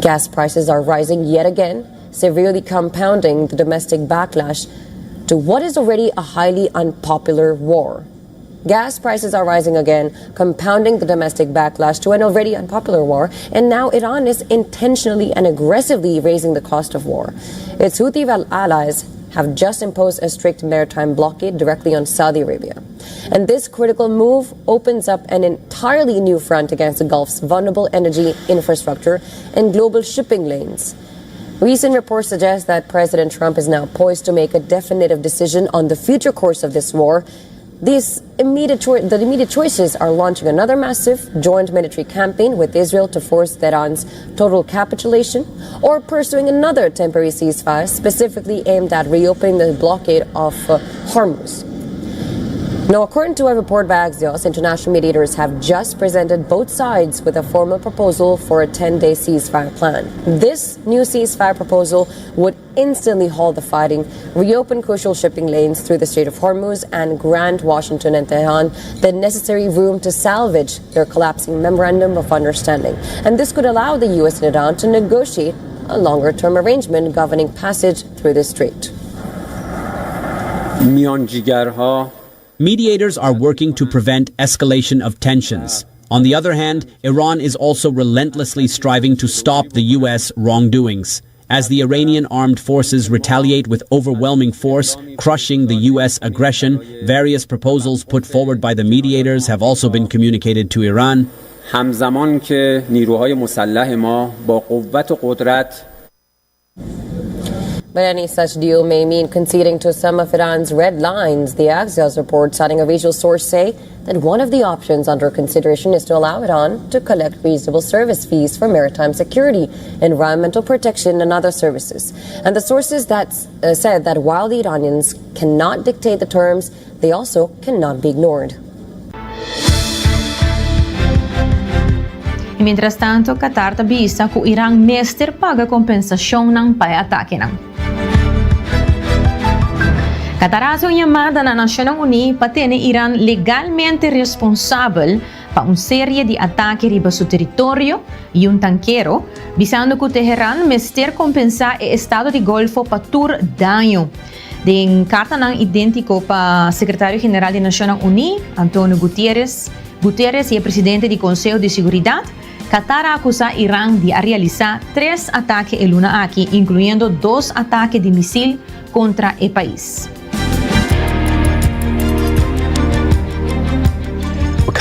Gas prices are rising yet again, severely compounding the domestic backlash to what is already a highly unpopular war. Gas prices are rising again, compounding the domestic backlash to an already unpopular war, and now Iran is intentionally and aggressively raising the cost of war. Its Houthi allies have just imposed a strict maritime blockade directly on Saudi Arabia. And this critical move opens up an entirely new front against the Gulf's vulnerable energy infrastructure and global shipping lanes. Recent reports suggest that President Trump is now poised to make a definitive decision on the future course of this war. These immediate the immediate choices are launching another massive joint military campaign with Israel to force Tehran's total capitulation, or pursuing another temporary ceasefire specifically aimed at reopening the blockade of uh, Hormuz. Now, according to a report by Axios, international mediators have just presented both sides with a formal proposal for a 10 day ceasefire plan. This new ceasefire proposal would instantly halt the fighting, reopen crucial shipping lanes through the Strait of Hormuz, and grant Washington and Tehran the necessary room to salvage their collapsing memorandum of understanding. And this could allow the U.S. and Iran to negotiate a longer term arrangement governing passage through the strait. Mediators are working to prevent escalation of tensions. On the other hand, Iran is also relentlessly striving to stop the U.S. wrongdoings. As the Iranian armed forces retaliate with overwhelming force, crushing the U.S. aggression, various proposals put forward by the mediators have also been communicated to Iran. همزمان که نیروهای مسلح ما با قوت و قدرت But any such deal may mean conceding to some of Iran's red lines. The Axios report, citing a visual source, say that one of the options under consideration is to allow Iran to collect reasonable service fees for maritime security, environmental protection, and other services. And the sources that uh, said that while the Iranians cannot dictate the terms, they also cannot be ignored. I mientrastantu Qatar ta bisa ku Iran mester paga kompensashonnan pa e atakenan. Qatar a hasi un yamada na Nashonnan Uní pa tene Iran legalmente responsabel pa un serie di atake riba su teritorio i un tankero, bisando ku Teheran mester kompensá e estado di Golfo pa tur daño. Den kartanan idéntiko pa Sekretario General di Nashonnan Uní, Antonio Guterres, Guterres i e presidente di Konseho di Siguridat, Qatar a akusá Iran di a realisá tres atake e luna aki, inkluyendo dos atake di misil kontra e pais.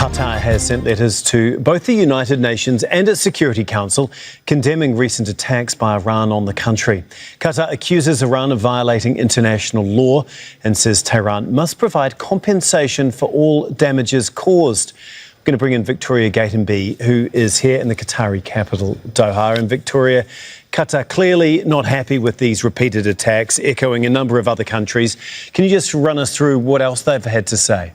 Qatar has sent letters to both the United Nations and its Security Council condemning recent attacks by Iran on the country. Qatar accuses Iran of violating international law and says Tehran must provide compensation for all damages caused. We're going to bring in Victoria Gatenby, who is here in the Qatari capital, Doha. And Victoria, Qatar clearly not happy with these repeated attacks, echoing a number of other countries. Can you just run us through what else they've had to say?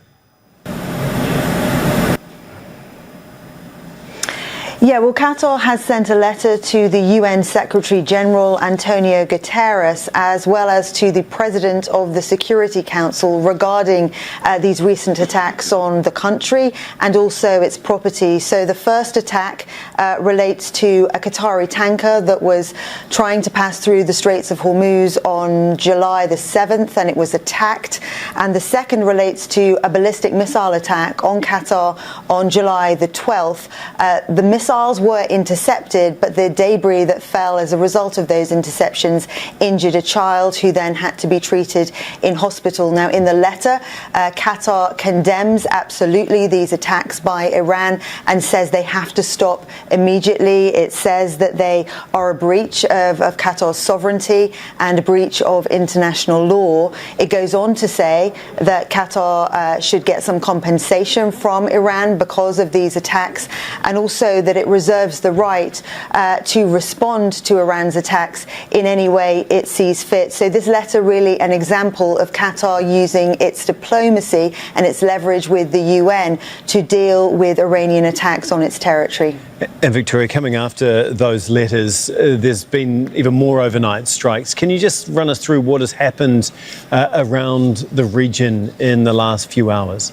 Yeah, well, Qatar has sent a letter to the UN Secretary General Antonio Guterres, as well as to the President of the Security Council regarding uh, these recent attacks on the country and also its property. So the first attack uh, relates to a Qatari tanker that was trying to pass through the Straits of Hormuz on July the 7th, and it was attacked. And the second relates to a ballistic missile attack on Qatar on July the 12th. Uh, the missile missiles were intercepted, but the debris that fell as a result of those interceptions injured a child who then had to be treated in hospital. Now, in the letter, uh, Qatar condemns absolutely these attacks by Iran and says they have to stop immediately. It says that they are a breach of, of Qatar's sovereignty and a breach of international law. It goes on to say that Qatar uh, should get some compensation from Iran because of these attacks, and also that it reserves the right uh, to respond to Iran's attacks in any way it sees fit. So, this letter really an example of Qatar using its diplomacy and its leverage with the UN to deal with Iranian attacks on its territory. And Victoria, coming after those letters, uh, there's been even more overnight strikes. Can you just run us through what has happened uh, around the region in the last few hours?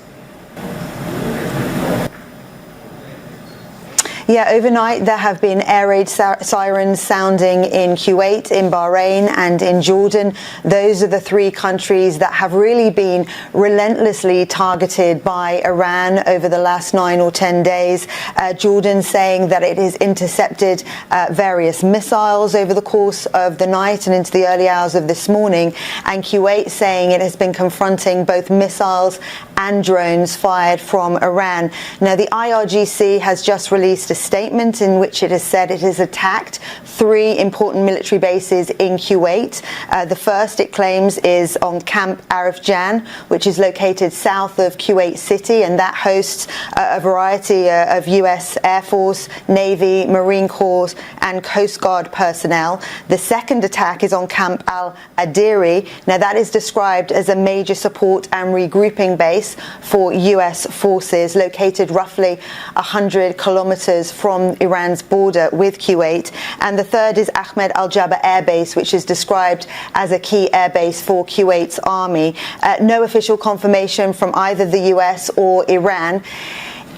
Yeah, overnight there have been air raid sirens sounding in Kuwait, in Bahrain, and in Jordan. Those are the three countries that have really been relentlessly targeted by Iran over the last nine or 10 days. Uh, Jordan saying that it has intercepted uh, various missiles over the course of the night and into the early hours of this morning, and Kuwait saying it has been confronting both missiles and drones fired from Iran. Now, the IRGC has just released a statement in which it has said it has attacked three important military bases in Kuwait. Uh, the first, it claims, is on Camp Arifjan, which is located south of Kuwait City, and that hosts a, a variety uh, of U.S. Air Force, Navy, Marine Corps, and Coast Guard personnel. The second attack is on Camp Al Adiri. Now, that is described as a major support and regrouping base for U.S. forces, located roughly 100 kilometers from Iran's border with Kuwait. And the third is Ahmed Al Jaber Air Base, which is described as a key airbase for Kuwait's army. Uh, no official confirmation from either the US or Iran.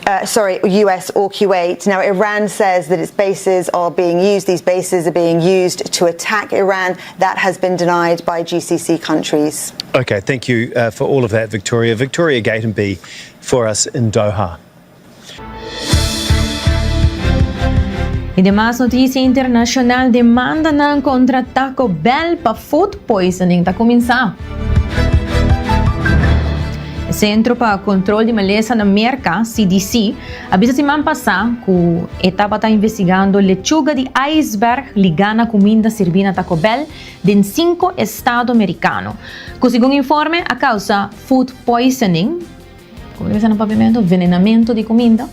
Uh, sorry, US or Kuwait. Now, Iran says that its bases are being used, these bases are being used to attack Iran. That has been denied by GCC countries. Okay, thank you uh, for all of that, Victoria. Victoria Gatenby for us in Doha. Y demas noticia internacional demandanan contra Taco Bell pa food poisoning ta cuminsa. E Centro pa Control di Malesa na Merca, CDC, a bisa siman pasa cu e tabata investigando lechuga di iceberg liga na cuminda sirbi na Taco Bell den cinco estado Mericano, cu segun informe a causa food poisoning, Como ta bisa na papiamento? Venenamento di cuminda.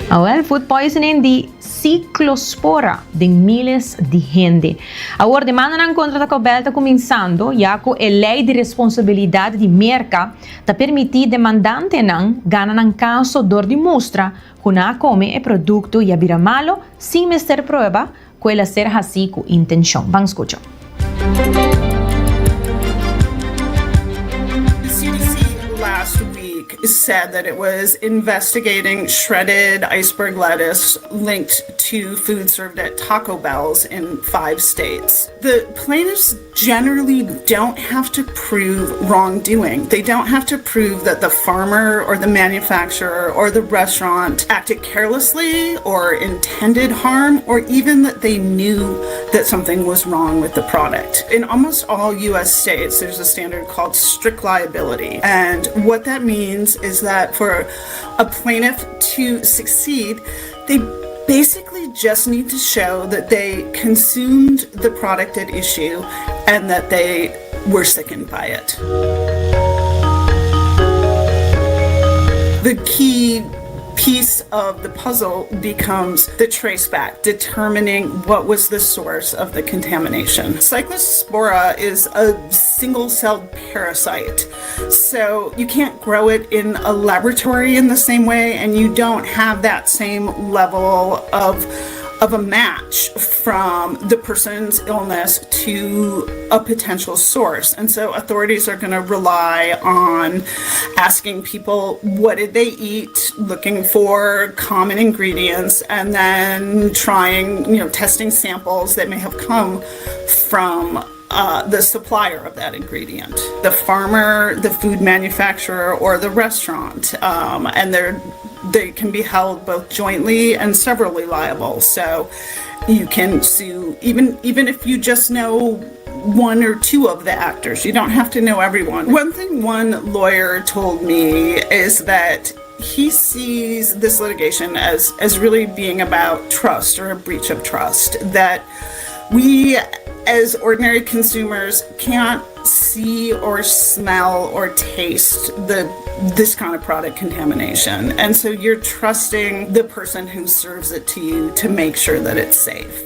Awel, food poisoning di ciclospora den miles di hende. Awor demandanan contra Taco Bell ta cuminsando, ya cu e ley di responsabilidad di Merca ta permiti demandantenan gana nan caso dor di mustra cu nan a come e producto y a bira malo sin mester prueba cu el a ser haci cu intencion. Ban scucha. The CDC last week said that it was investigating shredded iceberg lettuce linked to food served at Taco Bell's in five states. The plaintiffs generally don't have to prove wrongdoing. They don't have to prove that the farmer or the manufacturer or the restaurant acted carelessly or intended harm or even that they knew that something was wrong with the product. In almost all US states, there's a standard called strict liability. And what that means is that for a plaintiff to succeed, they basically just need to show that they consumed the product at issue and that they were sickened by it. The key piece of the puzzle becomes the traceback, determining what was the source of the contamination. Cyclospora is a single-celled parasite, so you can't grow it in a laboratory in the same way, and you don't have that same level of of a match from the person's illness to a potential source. And so authorities are going to rely on asking people what did they eat, looking for common ingredients, and then trying, you know, testing samples that may have come from uh, the supplier of that ingredient, the farmer, the food manufacturer, or the restaurant. Um, and they're They can be held both jointly and severally liable. So you can sue even even if you just know one or two of the actors. You don't have to know everyone. One thing one lawyer told me is that he sees this litigation as as really being about trust or a breach of trust that we as ordinary consumers can't see or smell or taste the this kind of product contamination. And so you're trusting the person who serves it to you to make sure that it's safe.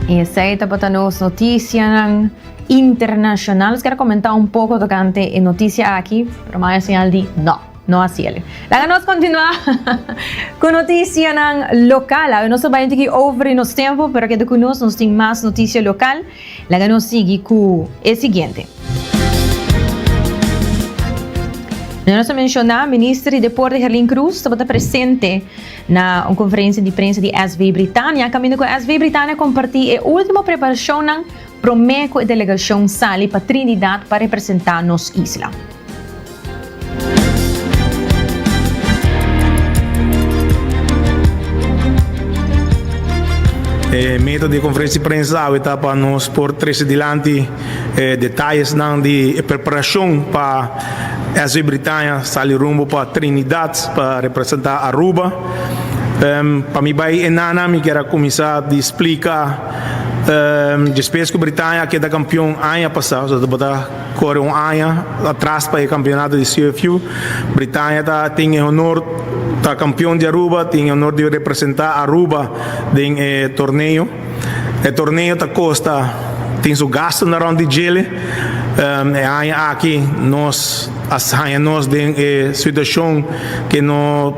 Esey tabata nos noticianan internacional. Nos kier comenta un poco tocante e noticia aki, pero maya señal di no, no haciele. Laga nos continua cu noticianan local. Awe nos ta bay un tiki over di nos tempo, pero keda cu nos, nos tin mas noticia local. Laga nos sigui ku e siguiente. Nos a menshoná Minister di Deporte Gerlin Cruz tabata presente na un konferensia di prensa di SV Britannia kaminda ku SV Britannia kompartí e último preparashonnan promé ku e delegashon sali pa Trinidad pa representá nos isla. E meta di e conferencia di prensa awe ta pa nos por trece dilanti e detayesnan di e preparacion pa SV Britannia sali rumbo pa Trinidad pa representa Aruba. Pa mi bay enana mi kier a cuminsa di splica despues cu Britannia a keda campeon aña pasa, o sea tabata Kore un aña atras pa e kampeonato di CFU, Britannia ta tin e honor ta kampeon di Aruba, tin e honor di representa Aruba den e torneo. E torneo ta kosta, tin su gastonan rond di djele. E aña aki nos a haña nos den e situashon ke no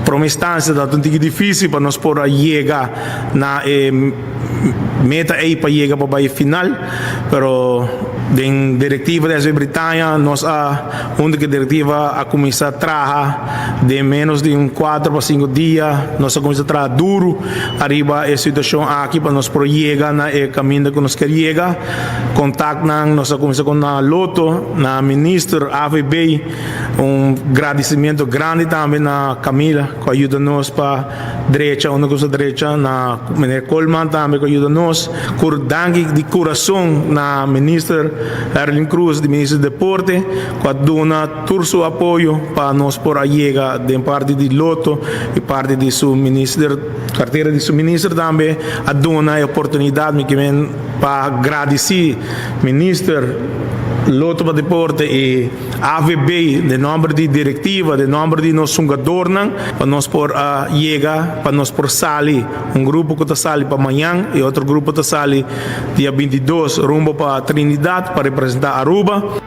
prome instansia ta un tiki difisil pa nos por a yega na e meta ei pa yega pa bai final, pero den directiva di SV Britannia nos a hunto cu e directiva a cuminsa traha den menos di un cuatro pa cinco dia nos a cuminsa traha duro ariba e situacion aki pa nos por yega na e caminda cu nos kier yega. Contactnan nos a cuminsa cu na Lotto, na Minister, AVB, un gradicimento grandi tambe na Camila cu a yuda nos pa. Drecha unda ku sa drecha na meneer Koolman tambe ku a yuda nos. Kur danki di kurason na minister Erwin Croes di minister di deporte ku a duna tur su apoyo pa nos por a yega den parti di Lotto y parti di su minister kartera di su minister tambe a duna e oportunidat mi ke men pa gradisi minister Lotto pa deporte y AVB den nomber di directiva, den nomber di nos hungadornan, pa nos por a yega, pa nos por sali, un grupo cu ta sali pa mañan y otro grupo ta sali dia 22 rumbo pa Trinidad pa representa Aruba.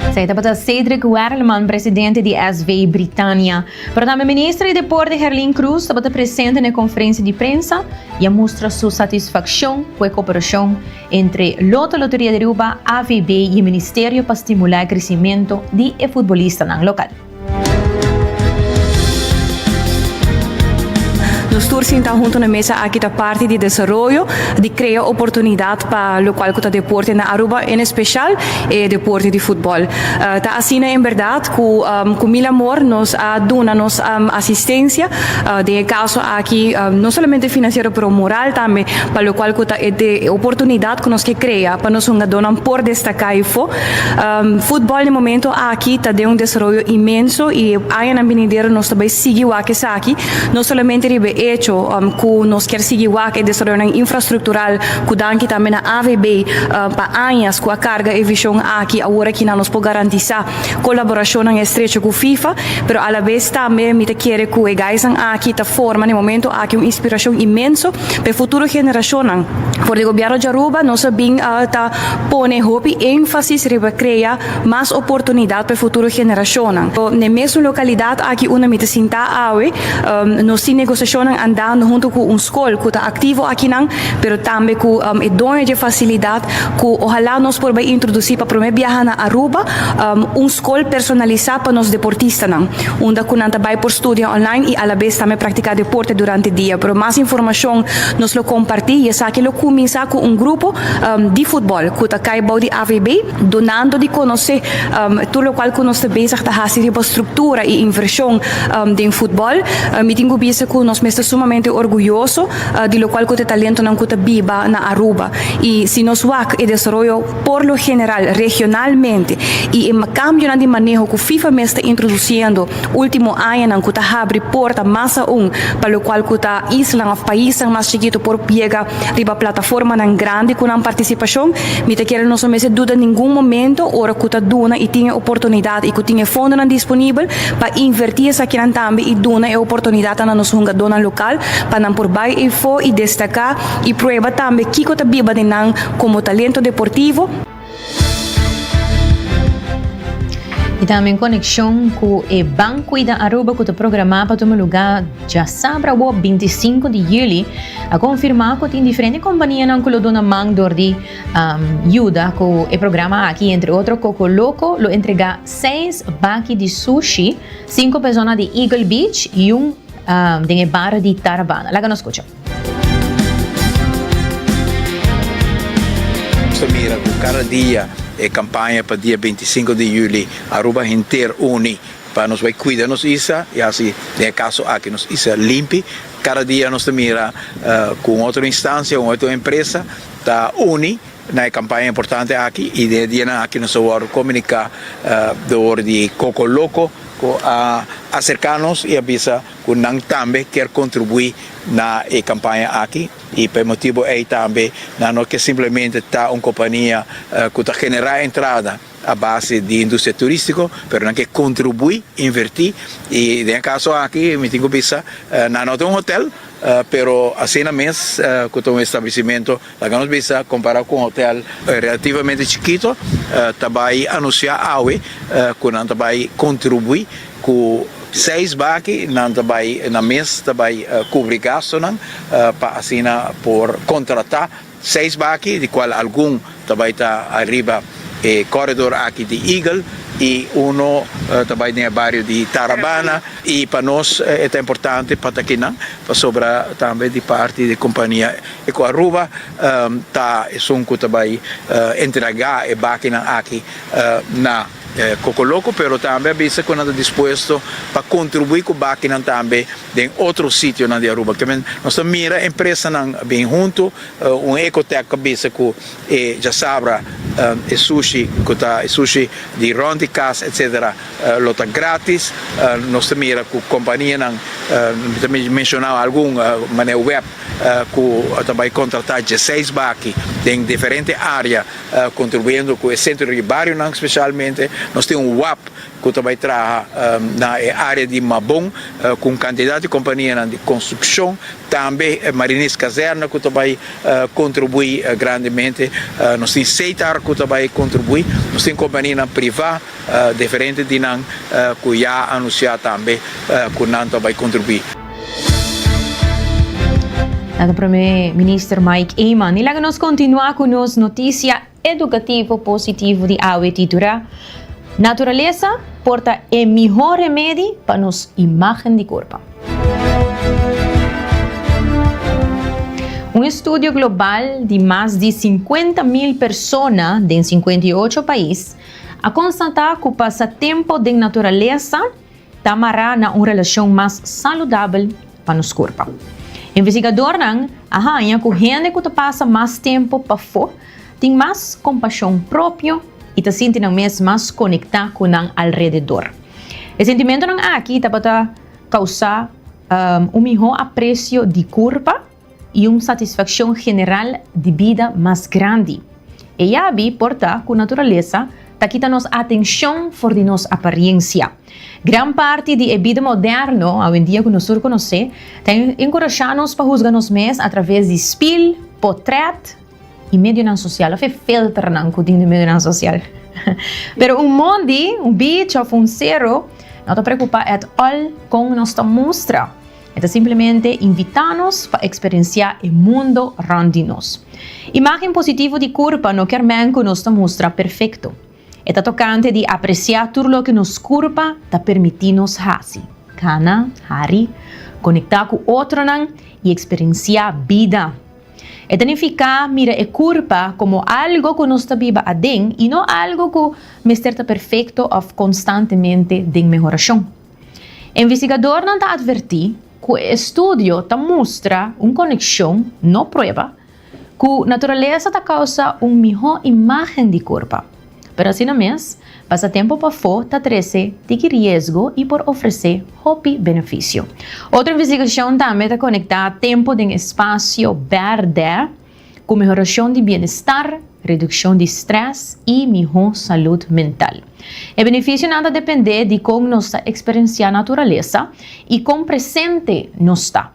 Esei tabata Cedric Werleman, presidente di SV Britannia. Pero tambe minister di Deporte Gerlin Cruz tabata presente na e conferencia di prensa y a mustra su satisfaccion cu e cooperacion Entre Lotto Loteria di Aruba, AVB y e Ministerio pa stimula e crecimento di e futbolistanan local. Nos tur sinta hunto na mesa aki ta parti di desaroyo di crea oportunidad pa locual cu ta deporte na Aruba en especial e deporte di futbol. Ta asina en berdad cu cu mil amor nos a duna nos asistencia den e caso aki no solamente financiero pero moral tambe pa locual cu ta e oportunidad cu nos ke crea pa nos hungadornan por destaca eyfo. Futbol den momento aki ta den un desaroyo inmenso y e añanan binidero nos ta bay sigui wak esaki, no solamente riba e hecho cu nos kier sigui wak e desaroyonan infrastructural cu danki tambe na AVB pa añas cu a carga e vision aki, awor aki nan nos por garantisa colaboracionnan estrecho cu FIFA, pero alabes tambe mi ta kere cu e guysnan aki ta forma na e momento aki un inspiracion inmenso pa e futuro generacionnan. For di Gobierno di Aruba nos a bin ta pone hopi enfasis riba crea mas oportunidad pa e futuro generacionnan. Na e mesun localidad aki unda mi ta sinta awe, nos tin negociacionnan. proyectonan andando hunto cu un scol cu ta activo akinan, pero tambe cu e doño dje facilidad cu ohala nos por bay introduci pa prome biaha na Aruba un scol personalisa pa nos deportistanan, unda cu nan ta bay por studia online y alabes tambe practica deporte durante dia. Pero mas informacion nos lo comparti y esaki lo cuminsa cu un grupo di futbol cu ta cay bou di AVB, dunando di conoce tur locual cu nos ta bezig ta haci riba structura y inversion den futbol. Mi tin cu bisa cu nos mes ta sumamente orguyoso di locual cu ta e talentonan cu ta biba na Aruba y si nos wak e desaroyo por lo general regionalmente y e cambionan di maneho cu FIFA mes ta introduciendo ultimo añanan cu ta habri porta mas aun pa locual cu ta islan of paisnan mas chikito por yega riba plataformanan grandi cu nan participacion, mi ta kere nos no mester duda ningun momento ora cu ta duna y tin e oportunidad y cu tin e fondonan disponibel pa inverti esakinan tambe y duna e oportunidadnan na nos hungadónan local pa nan por bay eyfo y destaca y prueba tambe kico ta biba den nan como talento deportivo. Y tambe en conexion cu e Ban Cuida Aruba cu ta programa pa tuma luga djasabra awo 25 di juli, a confirma cu tin diferente companianan cu lo duna man door di yuda cu e programa aki. Entre otro Coco Loco lo entrega seis baki di sushi, cinco pa e zona di Eagle Beach y un den e bario di Tarabana. Laga nos scucha. Nos ta mira cu cada dia e campaña pa dia 25 di juli Aruba henter uni pa nos bay cuida nos isla y haci den e caso aki nos isla limpi. Cada dia nos ta mira cu un otro instancia, un otro empresa ta uni na e campaña importante aki y den e dianan aki nos a wordo comunica door di Coco Loco cu a acerca nos y a bisa cu nan tambe kier contribui na e campaña aki y pa e motibo ey tambe nan no ke simplemente ta un compania cu ta genera entrada a base di industria turistico pero nan ke contribui, inverti y den e caso aki mi tin cu bisa nan no ta un hotel pero asina mes cu ta un establecimento laga nos bisa compara cu un hotel relativamente chikito ta bay anuncia awe cu nan ta bay contribui Ku seis baki nan ta bai nan mes ta bai kubri gastonan pa asina por kontratá seis baki di kual algun ta bai ta ariba e koridor aki di Eagle i uno ta bai den e bario di Tarabana i pa nos e ta importante pa ta kinan pasobra tambe di parti di kompania Eco Aruba ta esun ku ta bai entregá e bakinan aki na Coco Loco, pero tambe a bisa cu nan ta dispuesto pa contribui cu bakinan tambe den otro sitionan di Aruba. Kimen nos ta mira empresanan bin hunto, un Ecotec a bisa cu e djasabra e sushi cu ta e sushi di rond di cas etcetera lo ta gratis. Nos ta mira cu companianan, mi ta menciona algun manera web cu ta bay contrata dieseis baki den diferente area. Contribuyendo cu e centro di barionan specialmente. Nos tin un wap cu ta bay traha na e area di Mabon cu un cantidad di companianan di construccion. Tambe Marinis Kazerne cu ta bay contribui grandemente. Nos tin Setar cu ta bay contribui. Nos tin companianan priva diferente di nan cu ya a anuncia tambe cu nan ta bay contribui. Na ta Prome Minister Mike Eman. Y laga nos continua cu nos noticia educativo positivo di awe titula Naturaleza por ta e miho remedi pa nos imagen di curpa. Un estudio global di mas di 50 mil persona den 58 pais a constata cu pasa tempo den naturaleza ta mará na un relashon mas saludabel pa nos kurpa. Investigadornan a haña ku hende ku ta pasa mas tempu pafó tin mas kompashon propio i ta sinti nan mes mas konektá ku nan alrededor. E sentimentunan aki tabata kousá un mihó apresio di kurpa i un satisfakshon general di bida mas grandi. E yabi por ta ku naturalesa ta kita nos atenshon for di nos apariensia. Gran parti di e bida moderno awendia ku nos tur konosé ta enkurashá nos pa husga nos mes atraves di spil, potrèt i medionan sosial òf e filternan ku tin den medionan sosial. Pero un mondi, un beach òf un sero no ta preokupá èt òl kon nos ta mustra. E ta simplemente invitá nos pa eksperensiá e mundo rònt di nos. Imágen positivo di kurpa no kier men ku nos ta mustra perfekto. E ta tokante di apresiá tur loke nos kurpa ta permití nos hasi, kana, hari, konektá ku otronan i eksperensiá bida. E ta nifiká mira e kurpa komo algo ku nos ta biba aden i no algo ku mester ta perfekto òf konstantemente den mehorashon. Investigadornan ta atvertí ku e estudio ta mustra un konekshon, no prueba, ku naturalesa ta kousa un mihó imágen di kurpa. Pero asina mes, pasa tempu pafó ta trese tiki riesgo i por ofresé hopi benefisio. Otro investigashon tambe ta konektá tempu den espasio bèrdè ku mehorashon di bienestar, redukshon di strès i mihó salud mental. E benefisionan ta dependé di kon nos ta eksperensiá naturalesa i kon presente nos ta.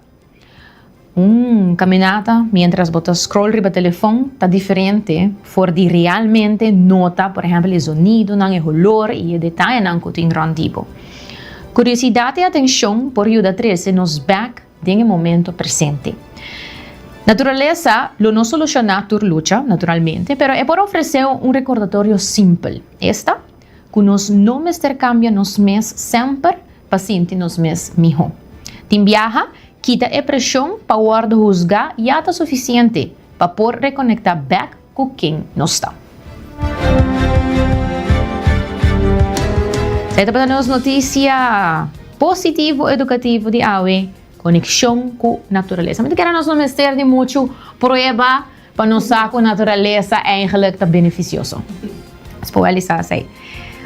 Un caminata mientras bo ta scroll riba telefon ta diferente for di realmente nota por ehempel e zonidonan, e holor y e detayenan cu tin rond di bo. Curiosidad y atencion por yuda trece nos bek den e momento presente. Naturalesa lo no soluciona tur lucha, naturalmente, pero e por ofrece un recordatorio simpel, esta, cu nos no mester cambia nos mes semper pa sinti nos mes mihó. Tin biaha, kita e preshon pa wòrdu husgá ya ta sufisiente pa por rekonektá bèk ku ken nos ta. Esei tabata nos notisia positivo edukativo di awe, konekshon ku naturalesa. Mi ta kere nos no mester di muchu prueba Pa nos sa cu naturalesa eigenlijk ta beneficioso. Spoel sa esey.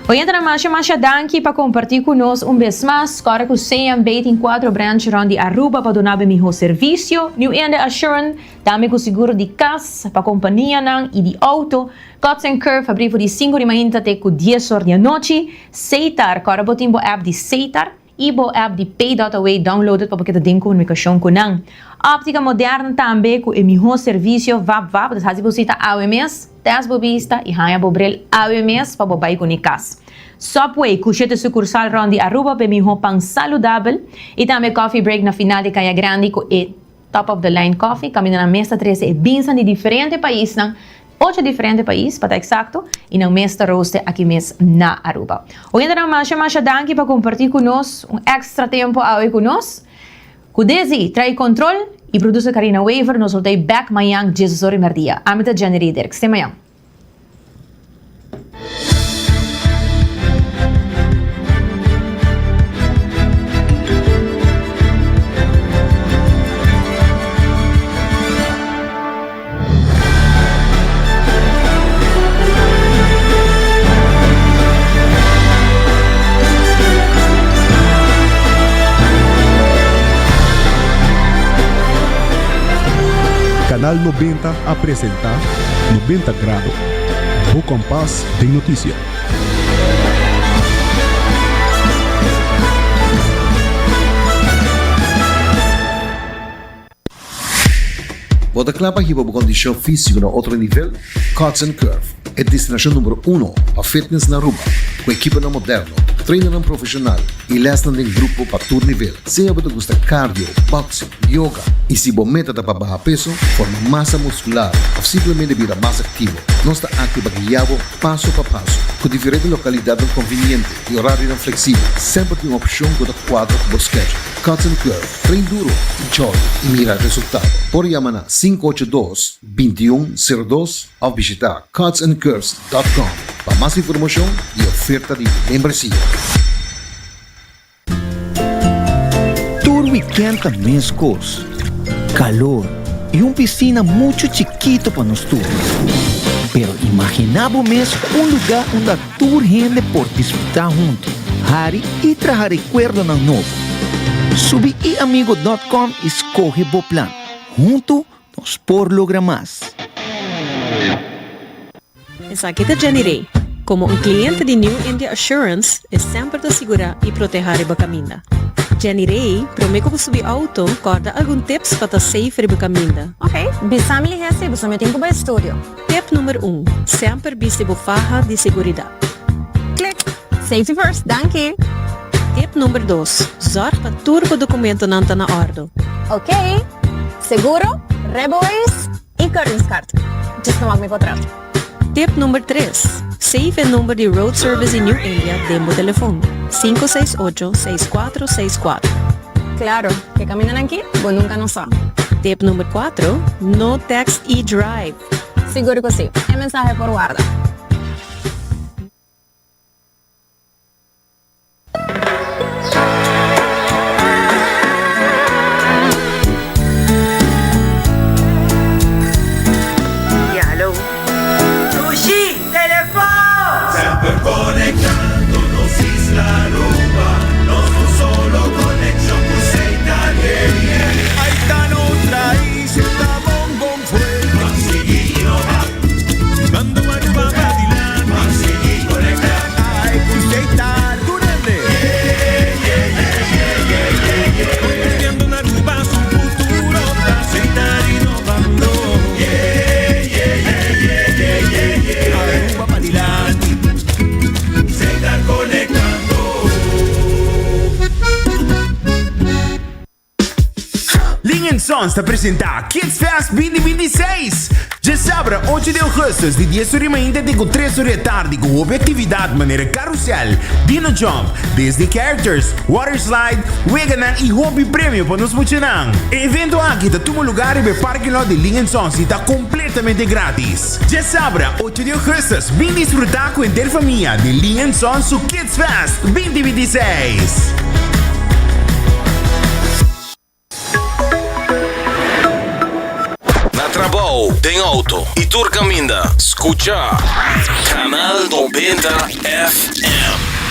Oyentenan masha masha danki pa comparti cu nos un bes mas. Corda cu CMB tin cuatro branch rond di Aruba pa duna bo e miho servicio. New India Assurance tambe cu seguro di cas pa companianan y di auto. Cuts and Curve habri for di cinco di mainta te cu dies or di anochi. Setar, corda bo tin bo app di Setar. I bo app di Pay dot Away downloaded pa bo keda den komunikashon ku nan. Optika moderno tambe ku e mihó servisio vap vap, dus hasi bo sita awe mes, tèst bo bista i haña bo bril awe mes pa bo bai ku ni kas. Subway ku shete sukursal rònt di Aruba pa e mihó pan saludabel i tambe Coffee Break na final di Kaya Grandi ku e Top of the line coffee caminda nan mes ta trece e beansnan di diferente paisnan, ocho diferente pais pa ta exacto, y nan mes ta roaste aki mes na Aruba. Oyentenan masha masha danki pa comparti cu nos un extra tempo awe cu nos. Cu Desi trae control y producer Karina Wever nos lo ta back mañan djeses ora y merdia. Ami ta Jenny Riederks. Te mañan. Canal 90 a presenta 90 Grado, bo kompas den notisia. Bo ta kla pa hiba bo kondishon físiko na otro nivel? Cuts and Curve, e destinashon numero uno pa fitness na Aruba, ku ekiponan moderno, trainernan profeshonal i lèsnan den grupo pa tur nivel. Sea bo ta gusta cardio, boxing, yoga y si bo meta ta pa baha peso, forma masa muscular of simplemente bira mas activo, nos ta aki pa guia bo paso pa paso. Cu diferente localidadnan conveniente y horarionan flexibel, semper tin un opcion cu ta cuadra cu bo schedule. Cuts and Curve, train duro, enjoy y mira resultado. Por yama na 582 2102 of bishita cutsandcurves dot com pa mas informacion y oferta di membresia. Tur weekend ta mescos, calor y un piscina mucho chikito pa nos tur. Pero imagina bo mes un lugar unda tur hende por disfruta hunto, hari y traha recuerdonan nobo. Subi iamigo dot com y scoge bo plan. Hunto nos por logra mas. Esaki ta Jenny Rey. Komo un kliente di New India Assurance, e semper ta sigurá i protehá riba kaminda. Jenny Rey, promé ku bo subi outo, kòrda algun tips pa ta safe riba kaminda. Ok, bisa mi lihé si boso mi tin ku bai studio. Tip number un, Semper bisti bo faha di seguridat. Klik! Safety first, danki! Tip number dos, Zorg pa tur bo documentonan ta na ordo. Ok, seguro, rijbewijs y keuringskaart. Djis no wak mi potret. Tip number tres, Save e number di Road Service di New India den bo telefon, 568 6464. Claro, ke camindanan aki bo nunca no sa. Tip number cuatro, No text y drive. Sigur cu si, e mensahe por warda. Ya, hallo. Dushi, telefon! Semper conectando nos isla Aruba, nos un solo conexion cu Seita Ahí ta nos raiz, ta bon bon fuerte. Ban sigui innova. Bando Aruba pa dilanti. Ban sigui conecta. Ay, cu Setar, tur hende. Construyendo un Aruba su futuro ta Setar innovando. Aruba pa dilanti. Setar conectando. Ling and Sons ta presenta Kids Fest 2026! Djasabra ocho di augustus di dies ora mainta te ku tres ora di atardi ku hopi aktividat manera karusel, dino jump, Disney characters, water slide, weganan i hopi premio pa nos muchanan. E evento aki ta tuma lugar riba e parking lot di Ling and Sons i ta kompletamente gratis. Djasabra ocho di augustus bin disfruta ku henter famia di Ling and Sons su Kids Fest 2026! Na trabou, den auto y tur caminda, scucha Canal 90 FM.